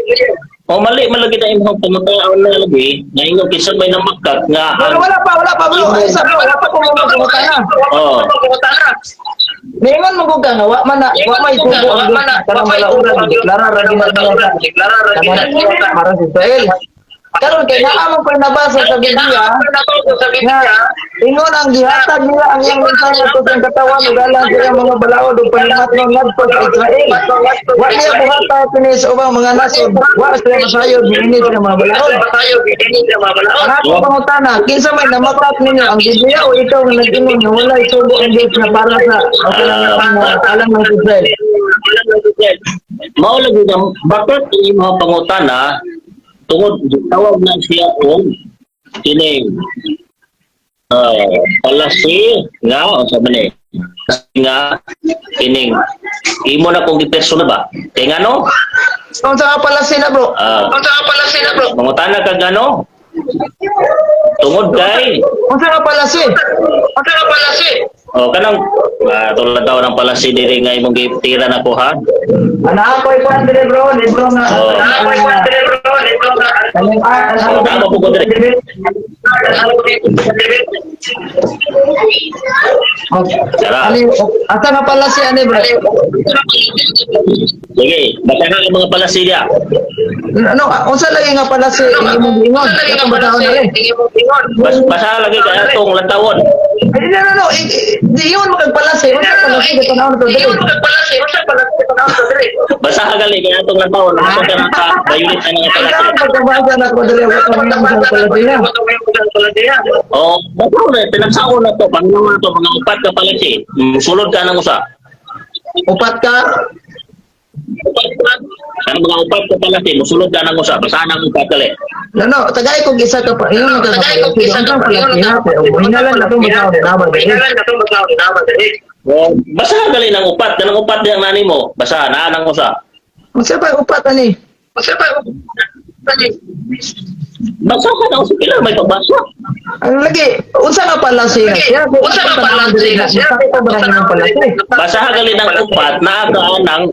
O mali man lagi na imong pangutana na lagi, nga ingon kinsa may namakat nga Pero ang wala pa bro. Ay sa wala pa ko mga pangutana. Oh. Pangutana. Ningon mo gud ka nga wa man na wa may sugo ang Diyos nga kanang balaura gideklara ra gyud ang Balaura, deklara ra gyud ang kanang para sa Israel. Karon kay naa man ko'y nabasa sa Biblia Sa nga Biblia, ingon ang gihatag nila ang iyang mensahe sa iyang katawan ug alang sa iyang mga balaod ug panimatnon ngadto sa Israel. Wa niya buhata kini sa ubang mga nasod. Wa sila masayod niini sa mga balaod. tayo gitinid ang mga balaod. Ang ako pangutana, kinsa may namakat ninyo ang Biblia o ikaw nga nag-ingon nga walay sugo ang Diyos na para sa okay lang ang mga alang ng Israel? Mao lagi nga bakit ang imong pangutana tungod tawag na siya og kining palasi nga unsa man eh nga kining imo na kung gipersonal ba kay ngano? Unsa nga pala sila, bro? Unsa nga pala sila, bro? Mangutana ka ngano tungod kay Unsa nga pala si? Unsa nga pala si? Oh, kanang tulad daw ng palasi diri nga imong gitira na ko, ha. Ana ako ikuan dire, bro, libro nga. Oh. Ana ko ikuan dire, bro, libro nga. Kaning art and Oh, tama po ko dire. Tara. Ani, asa nga pala si ani, bro? Sige, basta nga ang mga palasi diya. Ano, unsa lagi nga pala si imong giingon? Unsa lagi nga Katong pala basahon si? na rin. Ingon. Basta lagi kay atong lantawon. Ay, no, no, no. Di yun magpala si. Unsa pala si katanawon to dire? Ingon pala si, unsa pala si katanawon to dire? Basta gali kay atong lantawon, asa ka naka violet ang mga Ikaw palasi. ang pagkabasa na ko dire, wa ka man sa pala siya. Oh, basta na pinagsaon na to, panginawa na to mga upat ka palasi. Sulod ka ng usa. Upat ka? Kanang mga upat ka palasi, musulod ka ng usa, basta nang upat kali. No, no, tagay kog isa ka pa. Ingon ka Tagay kog isa ka pa. Ingon ka pala siya. Hinalan na itong basahon na ba dire? Hinalan na itong basahon na ba dire? Oh, basta gali ng upat, kanang upat diyang nani mo, basta naa nang usa. Unsa pa upat ani? Unsa pa Basta ka na usa pila may pagbasa. Ano lagi? Unsa nga pala siya? Siya, Unsa nga pala siya? Sakto ba nang pala siya? Basta gali ng upat, naa ka ng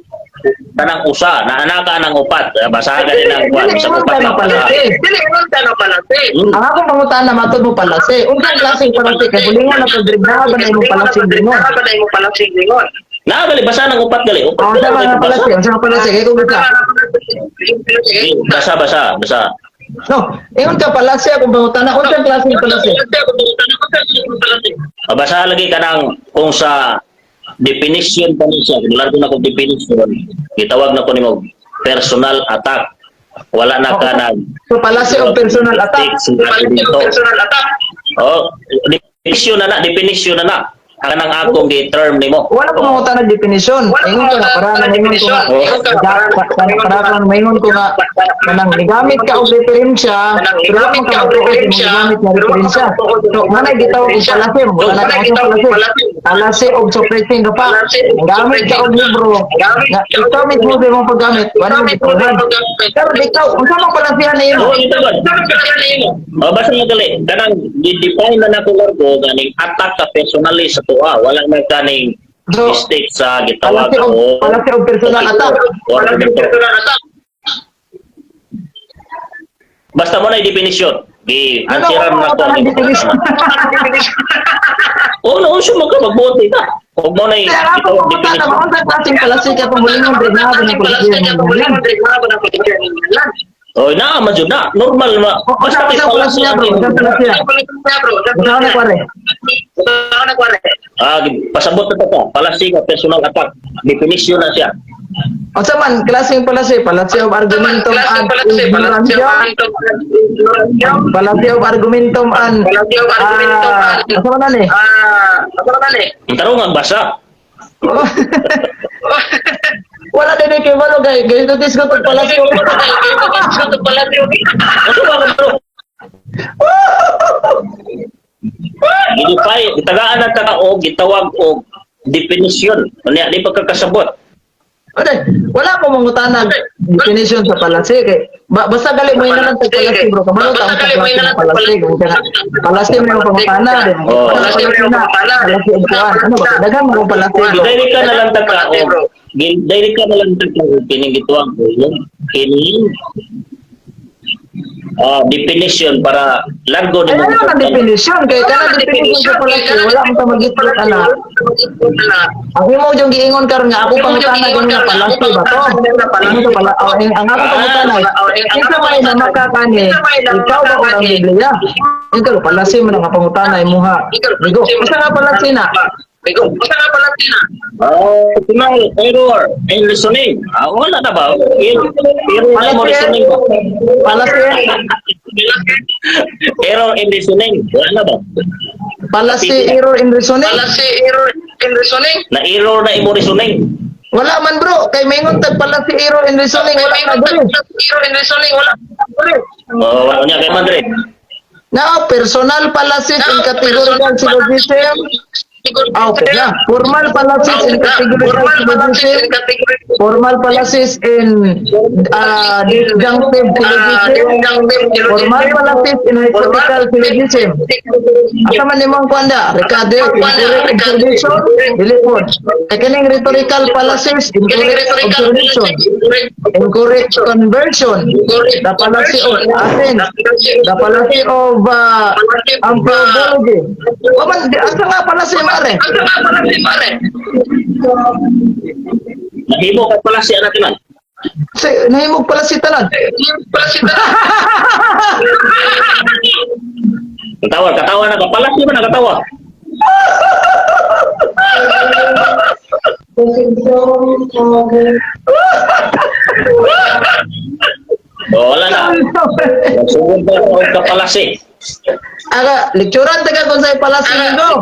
kanang usa, naa ka ng upat. Basta gali ng upat, Dili, sa ingon upat ka na na pala palasi. siya. Dili ingon ka na pala si. Ang akong pangutana matod mo pala siya. Unsa ang klaseng pala siya? Kay bulingon na pagdribnaha ba na imong pala siya dingon? Naa ba na imong pala si dingon? Naa gali basa ng upat gali. Upat Unsa gali, ba nga pala basa. siya? Unsa nga pala siya? Kay kung isa. Basa basa basa. No, ingon ka pala siya kung pangutana unsa ang klaseng pala siya? Basa lagi kanang kung sa definition pa ni siya, kung ko na kung definition, gitawag na ko nimo personal attack. Wala na ka nag So pala siya og personal attack. Dito. Personal attack. Oh, definition na na, definition na na. Ang kanang akong gi-term nimo. Wala ko mangutana og definition. Wala ko Ingon ka nga para mangutana na ingon ko nga. definition. Para para maingon ko nga kanang gigamit ka og referensya, pero wa man ka Gigamit ka og magtuod imong referensya, gigamit nga pero wa man referensya. ka magtuod So manay gitawag og palase mo, So, wala manay ka gitawag og palase. palase. Palase og suppressing the fact. Gamit ka og libro nga ikaw mismo sa imong paggamit, wala mo gituhan. Pero ikaw, unsa man palasihan nimo? Oh, ito ba? Oh, basta nga gali, kanang gi-define na nako largo ganing attack ka personally sa tuwa, wala na kaning So, mistake sa gitawag palase og palase og personal attack. Or argumento. Personal attack. Basta mo na yung definition. Gi Ano answeran ako na ko. ang definition? Oh, no, unsa man ka magbote ka. Huwag mo na yung Kaya ako pangutana ba unsa klaseng palase ka pang mulingon dre na ba ng palase nimo? Oh, naa man jud na. Normal ma. O, Basta unsa kay unsa palase niya, bro? Unsa palase niya? Unsa na kware? Ah, pasabot na to ka. Palasi ka personal attack. Definition na siya. Unsa man klaseng palase? Palase of argumentum ad ignorantia. Palase of argumentum an Palase of argumentum Ah, an- unsa man ani? Ang tarong ang basa. Wala din kay kabalo kay guys notice ko tong palasyo. Ano ba ka, bro? Gidipay, gitagaan na ta og gitawag og definition. Unya di pa ka kasabot. Wala, wala ko mangutanag definition sa fallacy kay basta gali mo na lang tag fallacy, bro, kabalo ta ang klase ng fallacy kung kana fallacy mo yung pangutana din. Oh. Fallacy mo yung pangutana, fallacy og kuan ano ba, daghan mo fallacy, bro. Direct ka na lang ta ka og direct ka na lang ta ka og kining gituwag og yung kining definition para largo Ay, ni mo. ano ang definition kay kana definition sa fallacy, wala mo ta mag-itlog ana. Ang imo yung giingon karon nga ako pangutana kung nga fallacy ba to? Ano to pala? Oh, ang ako pangutana, kinsa may namakakani, ikaw ba o ang Biblia? Ikaw, fallacy mo na nga pangutana imuha. Bigo, usa nga fallacy na? Oh, final error in reasoning. Ah, wala na ba? Error, error na mo reasoning ba? Fallacy, Error in reasoning. Wala na ba? fallacy error in reasoning. Na error na imo reasoning. Wala man, bro, kay maingon tag fallacy error in reasoning, wala na diri. Oh, wala niya kay Madre. Now, personal fallacies in categorical syllogism. Ah, okay na. Formal fallacies in categorical syllogism. Formal fallacies in disjunctive syllogism. Formal fallacies in hypothetical syllogism. Asa man nimong kuanda? Ricardo, incorrect observation, dili pod. Kay kining rhetorical fallacies, incorrect observation, incorrect conversion, the fallacy of Athens, the fallacy of amphibology. Wa man di asa nga fallacy, mare? Nahimo ka pala siya natin. Si, nahimog fallacy tanan. Katawa, katawa na ka. Palasi ba nakatawa? Oh, wala na. Sugod na og kapalasi. Aga, lecturean taga kung sa'y fallacy migo.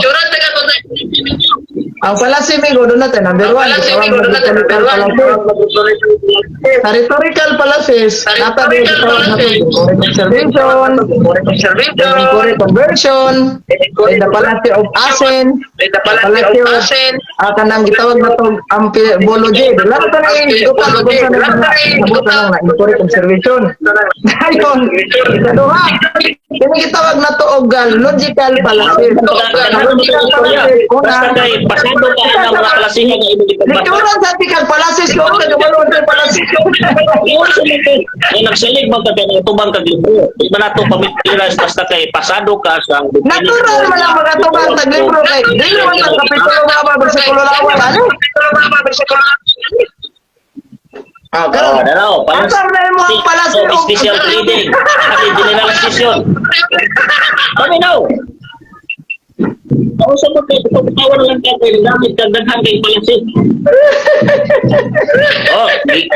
Ang fallacy migo, doon natin, number one, gitawag na rhetorical fallacy. Sa rhetorical fallacies, nata din gitawag natin incorrect observation, incorrect conversion, and the fallacy of Athens, the fallacy of kanang gitawag na tong amphibology. Dala na tanang igutan kung sa mga sabot na lang na incorrect observation. Dayon, ikaduha, kini gitawag na to og logical fallacy. Logical fallacy, una, Basta kay pasado ka na mga klasihan nga imong ipabasa. Lecturean sa tikang fallacies ko, nagabalo sa fallacies ko. Ingon sa mga ay nagsalig man ka kay tubang kag libro. Di ba nato pamiliras basta kay pasado ka sa Natural man ang mga tubang tag libro kay dili man ang kapitulo nga ba bersikulo lawa ano? Ah, Oh, karon. dalaw, Asa na mo ang fallacy of special pleading. Kasi generalization. Kami now. Ako sa mga pagtawa na lang ka kay gamit ka daghan kay palasi. Oh,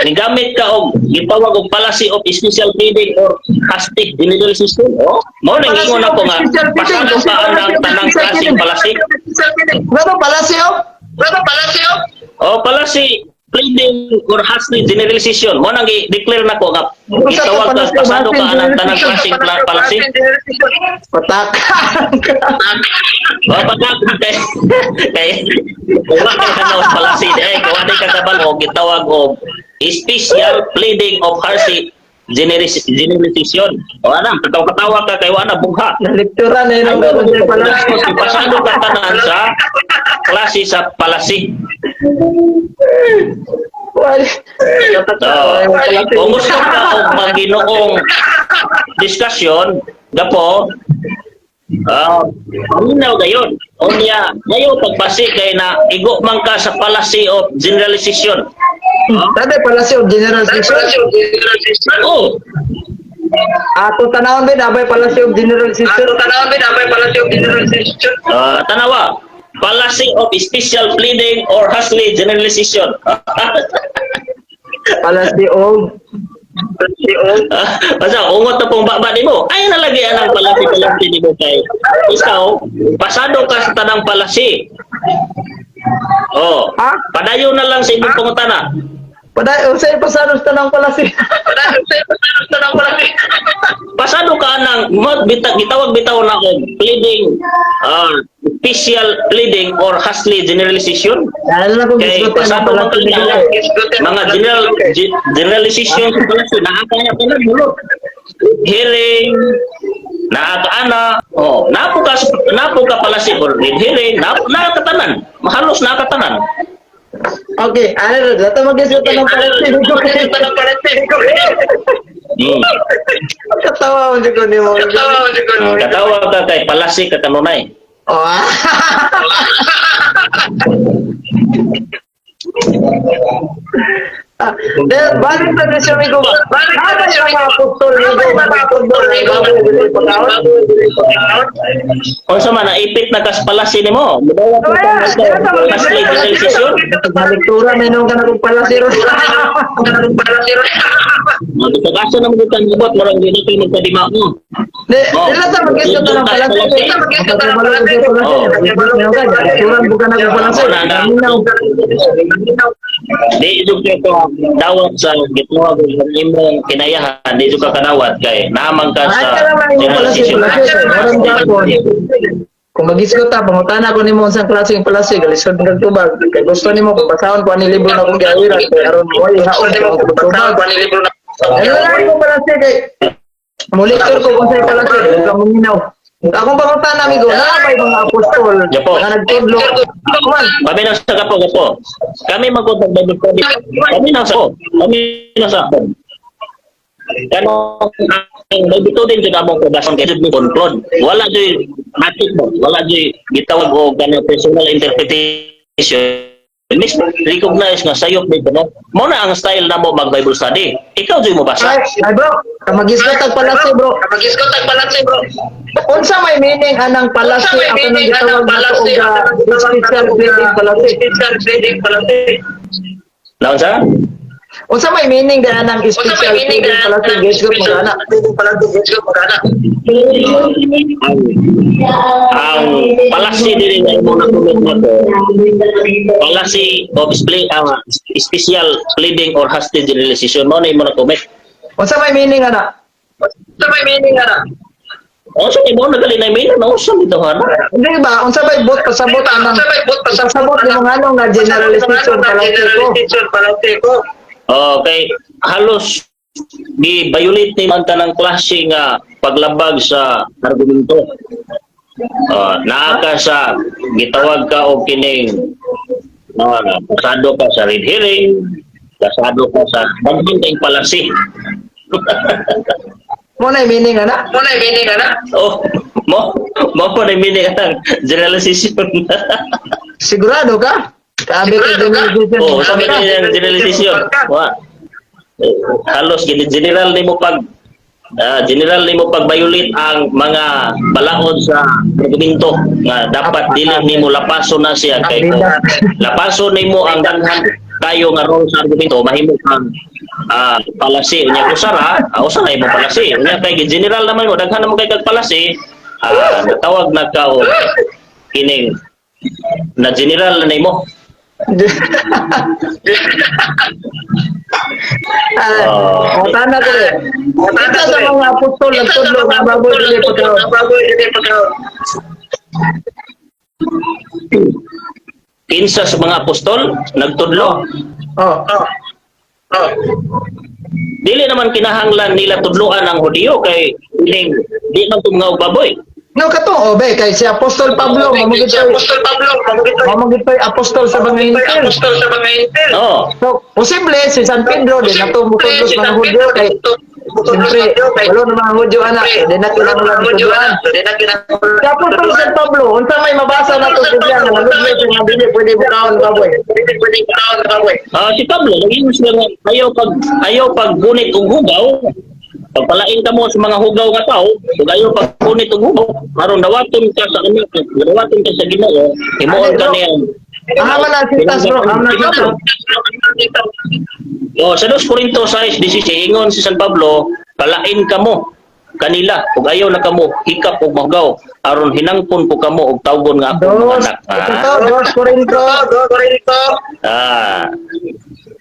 nigamit ka og gitawag og fallacy of special pleading or hasty generalization. Oh, mao nang ingon ako nga pasado ka ang tanang klaseng fallacy. Ano fallacy of? Oh, fallacy pleading or hasty generalization. Mo nang i-declare nako nga gitawag ka pasado ka ang tanang klaseng fallacy. Patakan ka. Oh, pagka kay kay wala kay kanaw palasi di ay kung di ka kabalo gitawag og special pleading of hasty generalization. O ana, katawa ka kay wala bugha. Nalikturan na yun ang kung fallacy. Pasado ka tanan sa klase sa palasi. Wala. So, kung gusto ka og maginoong discussion, gapo, paminaw gayon. Unya, ngayon pagbasi kay na igo man ka sa fallacy of generalization. Sabi fallacy of generalization. Oh, Ato tanawon ba nabay fallacy of generalization? Tanawa. Fallacy of special pleading or hasty generalization. Fallacy of Basta ungot na pong baba nimo. Ay na lagi anang fallacy fallacy nimo kay ikaw pasado ka sa tanang fallacy. Oh, Ha? padayon na lang sa imong pangutana. Paday, unsay pasado sa tanang palasi? Pasado ka nang gitawag bitaw na og pleading, special pleading or hastily generalization. Lalo na kung Kay gisgutan ang pasado man palasi ka nila na eh. mga generalization sa palasi naa ka na tanan hulot. Hearing naa ka ana, oh, napo ka palasi or red herring, napo naa ka tanan. Mahalos naa ka tanan. Okay, ano rin, lahat mag-isgutan ng palasi. Katawa mo ko ni mo. Katawa ka kay palasi ka kanunay. Oh, ah. Ah, then, balik sa resume ko ba? Balik sa Ano resume yung ko mga ba? apostol Ano nito? yung mga apostol nito? Unsa man naipit na kas palasi nimo? Mudawat ka hastily generalization. Maliktura, may nung ka na kung palasi ron. Magkakaso na mo kang gibot, murag dili kay magkadima mo. Di, Oh. dila sa mag-isgutan ng palasi. Oh. Lecturan ko ka na kung palasi. Wala na. Di jud kay ko dawat sa gitawag og imong kinayahan, di jud ka kadawat kay naamang ka Ay, sa kaya man imong palasi, generalization. palasi. Meron gapon. Kung mag-isgot ta, pangutana ko nimo unsang klaseng palasi, galisod ng tubag. Kay gusto nimo pabasahon ko ani libro na akong giawiran kay aron mo ay haon ko ang tubag. Ano lang mo palasi kay Mo-lecture ko kung sa'yo palasi, dili ka monginaw. Akong pangutana, amigo, naa ba'y mga apostol Japo. nga nagtudlo? Kuman, Kami na sa kapo kapo. Kami magkutag Bible study. Kami na sa kami na sa Kanang ang Bible study jud among kabason kay jud ni conclude. Wala jud matik ba? Wala jud gitawag og kanang personal interpretation. Mismo recognize nga sayop dito no. Mo na ang style namo mag Bible study. Ikaw jud mo basa. ay, ay bro, mag-isgot tag palasi bro. Unsa may meaning anang palasi Unsa may ako nang meaning gitawag anang nato palasi og special pleading palasi? Naunsa? Unsa may meaning da anang special pleading palasi? Gisgot mo ana. Ang palasi dili nga imong nakumit na to, palasi of special pleading or hasty generalization mo na imo na-commit. Unsa may meaning ana? Unsa ni mo nagali na meaning na unsa bitaw ana? Hindi ba? Unsa may bot pasabot anang pasabot nimo nganong nga generalization palasi ko? Okay, halos gi-violate ni man tanang klase nga paglabag sa argumento. Naa ka sa gitawag ka og kining pasado ka sa red herring, pasado ka sa daghan kay palasi. Mo na meaning ana? Oh, mo mo po na meaning ang generalization. Sigurado ka? Sabi kay generalization. Oh, sabi niya ang generalization. Wa. Eh, halos gini general nimo pag general nimo pag violate ang mga balaod sa argumento nga dapat dili nimo lapaso na siya kay kung lapaso nimo ang daghan kayo nga role sa argumento mahimo kang palasi unya usara usara imo palasi unya kay general naman mo daghan naman kay kag palasi, natawag na ka og kining na general na nimo. Ah, tana ko rin. Kinsa sa mga apostol nagtudlo nga baboy dili pagkaon? Kinsa sa mga apostol nagtudlo? Oh. Dili naman kinahanglan nila tudloan ang Hudiyo kay ining di man tunggaw baboy. No kato obe kay si Apostol Pablo mao gid toy. Mao gid toy apostol sa mga Hintil. Oh, So, posible si San Pedro din nato mutudlo sa mga Hudyo kay siyempre walo na mga Hudyo ana di na kinahanglan tudloan. Si Apostol San Pablo unsa may mabasa nato sa siya nga naludlo siya nga dili pwede bukaon baboy? Si Pablo naging sila nga ayaw pag gunit og hugaw. Pagpalain ka mo sa mga hugaw nga tao, ug ayaw paggunit og hugaw, aron dawaton ka sa ano, dawaton ka sa Ginoo, himuon ka niya. Aha man ang sintas bro, aha man ang sintas. Oh, sa 2 Corinto 6:16 ingon si San Pablo, palain kamo kanila ug ayaw na kamo hikap og mahugaw aron hinangpon ko kamo og tawgon nga akong mga Dos, anak. ito, Dos Corinto. Ah.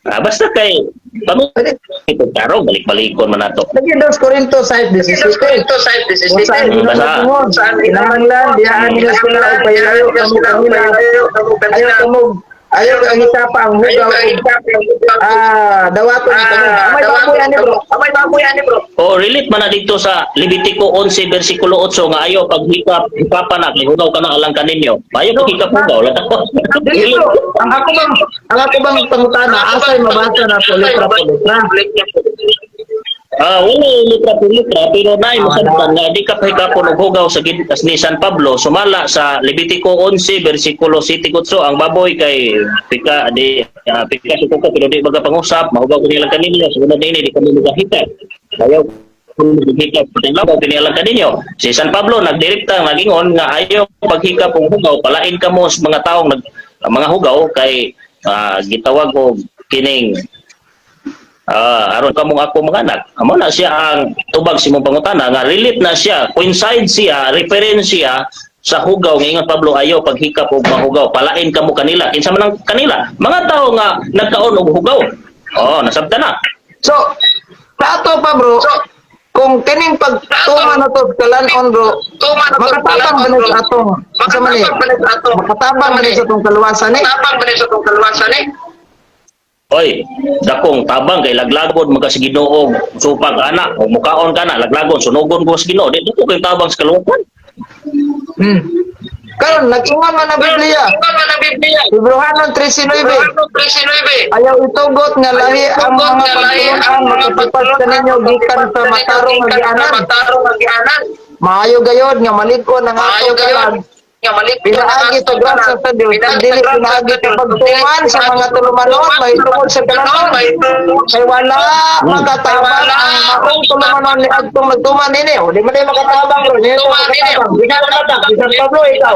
Ah, basta kay Pwede. ito tarong balik-balikon man nato. Lagi 2 Corinto 5:17. Corinto 5:17. Kung saan Basa. ginoo kinahanglan dihaan nila sila og pahilayo kamo kanila. Ayaw kamog ayaw ang hikapa ang hugaw ah dawaton kamo. Amay baboy ani, bro. Amay baboy ani, bro. O relate man na dito sa Levitico 11 versikulo 8 nga ayaw paghikap hikapa na kay hugaw ka na alang kaninyo. Ayaw paghikap hugaw lang. Dili, bro. Ang ako bang pangutana, asay mabasa na po letra po letra? Ah, wala litra po litra pero naay masabtan nga di ka pahikapon og hugaw sa ni San Pablo sumala sa Levitico 11 versikulo 7 8, ang baboy kay pika di pika sa kuko pero di baga pangusap, mahugaw ko nilang kaninyo sunod niini di kami magahita, ayaw paghikap labaw kini kaninyo. Si San Pablo nagdirekta nagingon nga ayaw paghikap og hugaw, palain kamo sa mga taong nag mga hugaw kay gitawag og kining aron kamong ako mga anak. Amo na siya ang tubag sa imong pangutana nga relate na siya, coincide siya, reference siya sa hugaw nga ingon Pablo ayaw paghikap og mahugaw, palain kamo kanila. Kinsa man ang kanila? Mga tao nga nagkaon og hugaw. Oh, nasabtan na. So, sa ato pa, bro, kung kining pagtuma na to kalanon, bro, makatabang ba ni sa atong sa man eh? Makatabang ba ni sa atong kaluwasan eh? Makatabang ba ni sa atong kaluwasan eh? Oy, dakong tabang kay laglagon magka sa Ginoo supag ana, o mukaon ka na laglagon sunugon ko sa Ginoo. Di ko kay tabang sa kaluwasan. Karon nag-ingon man ang Biblia. Ingon man ang Biblia. Hebreohanon 13:9. Hebreohanon 13:9. Ayaw itugot nga lahi ang mga pagtulunan makatipas kaninyo gikan sa matarong nga gianan. Matarong nga gianan. Maayo gayod nga malig-on ang Maayo atong gayod kalag. nga malig-on Pinaagi sa grasya sa Dios, ug dili pinaagi sa pagtuman sa mga tulumanon mahitungod sa kalanon. Kay wala makatabang ang maong tulumanon ni adtong nagtuman nini. O di man day makatabang, bro. Di man makatabang. Bisan na bisan Pablo ikaw.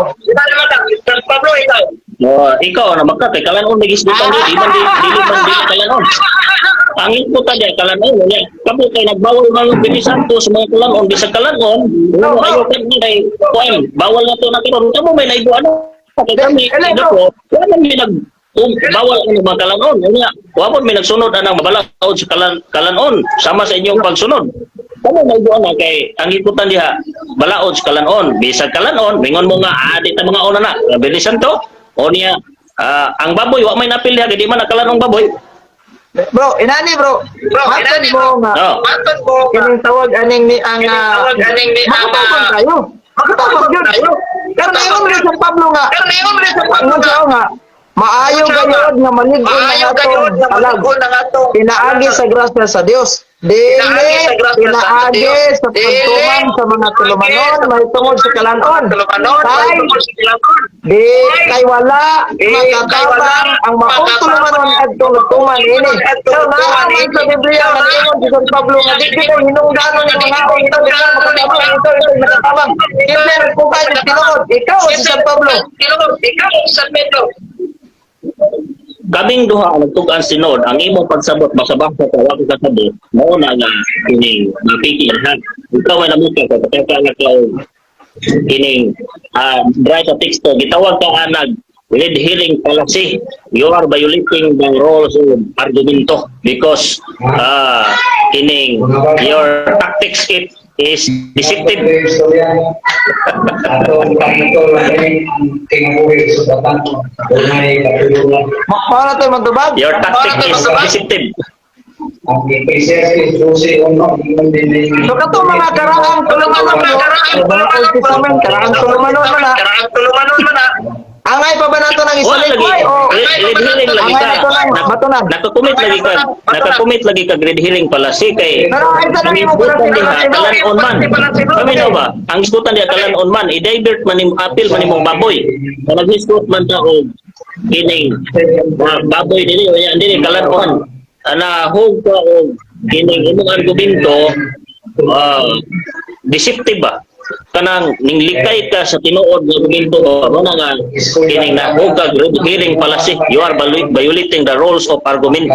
San Pablo ikaw. Oh, ikaw na maka kay kalanon nagisgutan di di man di dili man dili kalanon. Ang inputan diya kalanon niya. Kamo kay nagbawal man ang Bini Santo sa mga kalanon bisag kalanon, No, no, bro. ayaw kan kay kuan bawal na to na karon. Kamo may naigo ano kay kami Ele, ino bro. ko, wala may nag bawal ang mga kalanon. Unya, wa man may nagsunod anang mabalaod sa kalanon sama sa inyong pagsunod. Kamo may na kay ang ikutan diha balaod sa kalanon. Bisag kalanon, mingon mo nga di ta mga una na. Bini Santo o niya ang baboy wa may napil diha kay di man nakalanong baboy. Bro, inani, bro. Bro, Matod inani, mo nga Oh. Matod mo nga kining tawag aning ni ang Kining tawag aning ni ang, makatabang kayo. Makatabang yun. Pero naingon rin sa Pablo nga. Pero ningon rin sa Pablo Ingon nga siya nga. Maayo Ingon siya gayod nga malig-on ang Maayo atong gayod nga kalag. malig-on ang atong Pinaagi sa grasya sa Dios. Dili Pinaagi sa grasya sa pinaagi Dios. sa pagtuman sa mga tulumanon mahitungod sa kalanon. Tulumanon, Kay mahitungod sa kalanon. di kay wala Di kay wala makatabang ang maong tulumanon adtong nagtuman ini. So naa man sa Biblia nga ingon si San Pablo nga di kita hinungdanon ng mga aon ito, di ka makatabang ito, ito makatabang. Kinsa nagpugay ng tinuod? Ikaw o si San Pablo? Tinuod, ikaw si San Pedro. Kaming duha ang nagtug-an sinod, ang imong pagsabot basa-basa ka wa ka kasabot, mao na nga kining mapiki ha. Ikaw ay namuka ka kay nga ka og kining dry sa teksto gitawag ka anag red herring fallacy. You are violating the rules of argumento because kining your tactics it is deceptive. Atong pangitol ang tingabuhi sa batang dunay katulungan. Mao na tayo magtubag? Your tactic is deceptive. Ang Ecclesiastes 12:1 ingon din ni So kato mga karaang tulumanon bro, mga Old Testament, karaang tulumanon man na. Karaang tulumanon man na. Angay pa ba nato ng Wala lagi. isalikway o Red herring lagi Angay ka. na to lang, batunan. Nakakumit lagi ka red herring pala si kay Pero ay sa ang nang imo isgutan pala diha sila, kalan-on man. Paminaw ba? Ang isgutan diha kalan-on man, i-divert man imo apil man imong baboy. Kung naghisgot man ta og kining baboy dili o yan dili kalan-on. Ana hug ka og kining imong argumento deceptive ba? Kanang ninglikay ka sa tinuod nga argumento mo na nga kining nahug ka red herring fallacy. You are violating the rules of argument.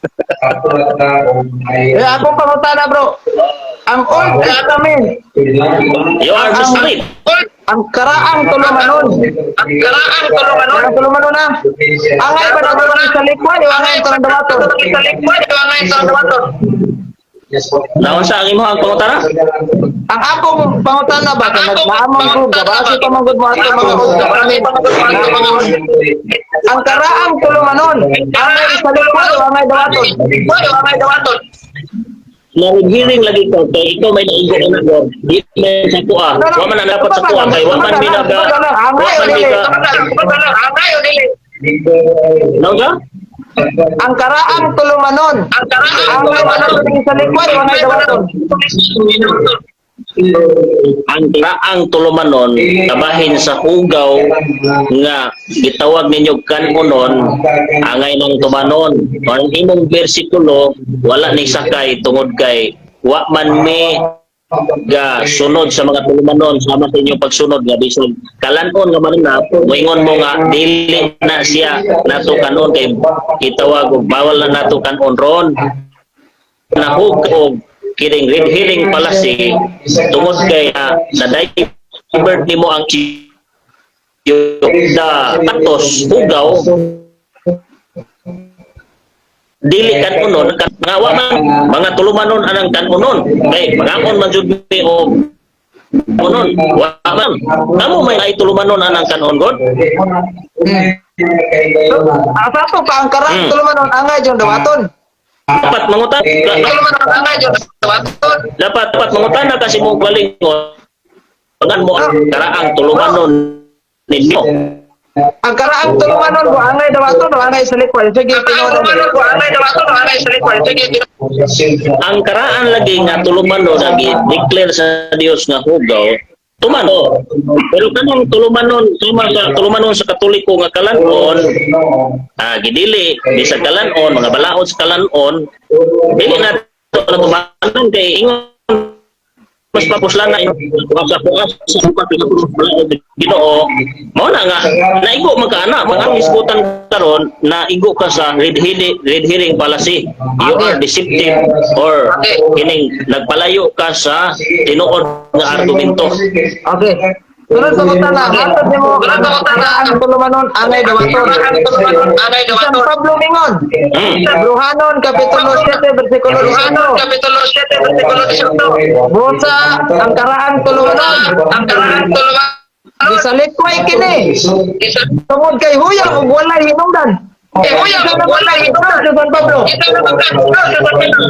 Katulat na og ay Eh, akong pangutana, bro. Ang Old Testament, You are misled. Old Ang karaang tulumanon. Ang karaang tulumanon. Ang tulumanon na. Angay ba na sa likway o angay ito ng dawaton? Sa likway o angay ito ng dawaton? Naunsa ang imong pangutana? Ang akong pangutana ba kay nagmaamang ko gabasi pa man gud mo ato mga kami. Ang karaang tulumanon, angay sa likway o angay dawaton? Likway o angay dawaton? Nahihiring lagi ko kay ikaw may naigo na God. Di man sa kuha. Wa man ang dapat sa kuha kay wa man mi naga. Wa man mi ka. Angay o dili? Naunsa? Ang karaang tulumanon, Ang karaang angay ba na sa likway o angay dawaton? Ang karaang tulumanon kabahin sa hugaw nga gitawag ninyo kanunon angay ng tumanon. Ang imong bersikulo wala ni sakay tungod kay wa man mi ga sunod sa mga tulumanon sama sa inyong pagsunod nga bisag kalanon nga mananap moingon mo nga dili na siya nato kanon kay gitawag og bawal na nato kanon ron nahug og kining red herring fallacy tungod kay na divert nimo ang the patos hugaw dili kanunon nga wa man mga tulumanon anang kanunon kay mangaon man jud mi og kanunon wa man kamo may ay tulumanon anang kanon god. Ang sa ato pa ang karaang tulumanon angay yung dawaton. Dapat mangutan Tulumanon angay yung dawaton. Dapat mangutan na kasi mo galingon mo ang karaang tulumanon ninyo. Ang karaang tulumanon ko angay dawaton o angay sa likway. Sige, Ang karaang tinuod. tulumanon ko angay dawaton o angay sa likway. Sige, Ang karaan lagi nga tulumanon lagi declare sa Dios nga hugaw tumano, pero kanang tulumanon sama sa tulumanon sa Katoliko nga kalanon, gidili bisag kalanon mga balaod sa kalanon dili na to na tumanon kay ingon mas papuslan na sa puas sa balaod Ginoo mao na nga naigo man ka ana mga hisgutan karon naigo ka sa red herring fallacy. You are deceptive or kining nagpalayo ka sa tinuod nga argumento. Okay. Sunod sa pangutana, hatod nimo ang karaang tulumanon angay dawaton. Karaang tulumanon angay San dawaton. Pablo mingon. Bruhanon kapitulo 7 bersikulo Bruhanon 18. kapitulo 7 bersikulo 18. Busa ang karaang tulumanon. Ang karaang tulumanon. Gisalikway kini. Isa Tungod kay huyang ug walay hinungdan. Eh, huyang ug walay hinungdan. Sa San Pablo. Isa na magkasuno sa San Pablo.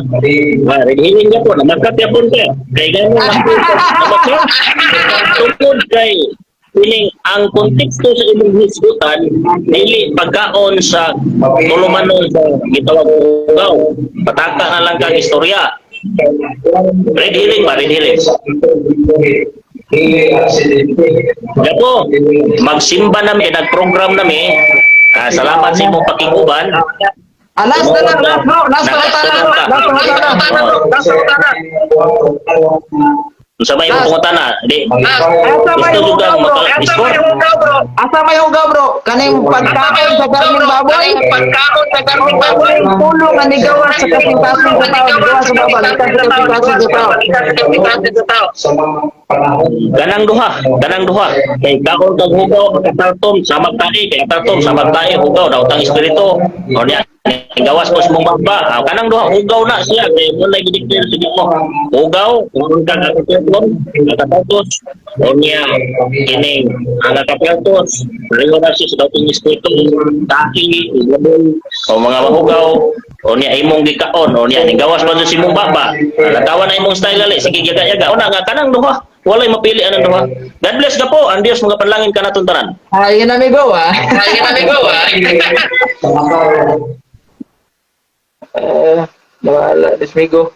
Ah, red herring ka po, namakat yapon ka. Kay ganun ang namakat. Tungod kay piling ang konteksto sa imong hisgutan dili pagkaon sa tulumanon sa gitawag hugaw. Pataka na lang kang istorya. Red herring ba? Red herring. Gapo, magsimba nami, nagprogram nami. Ah, salamat sa imong pakiguban. Ah, last na lang, last bro, last pangutana bro, last pangutana. Last pangutana. Unsa may imong pangutana? Di Asa may gusto juga hugaw bro? maka Asa may score. hugaw bro? Asa may hugaw bro? Kaning pagkaon sa karning baboy? Pagkaon sa karning baboy. Kaning pulo nga nigawas sa kasing-kasing sa tao, nigawas sa baba, gikan sa kasing-kasing sa tao. Kasing-kasing sa tao. Sa mga panahon. Kanang duha, kanang duha. Kay kaon kag hugaw katartom sama tae, kay katartom sama tae hugaw daw tang espiritu. O niya gawas ko sa mong baba. Ah, kanang duha hugaw na siya kay mo lagi declare sa Ginoo. Hugaw, kaon kag katartom, katartos. O niya kining ang katartos, pareho na siya sa dating espiritu, tae, laboy, o mga mahugaw. O niya imong gikaon, o niya gawas pa sa imong baba. Latawa na imong style ali, sige yaga-yaga. O na nga kanang duha. Walay mapili anang duha. God bless ka po. Ang Dios mga panlangin kanaton tanan. Ah, yun amigo ah. Ayun amigo ah. Sa mga Eh, wala, dismigo.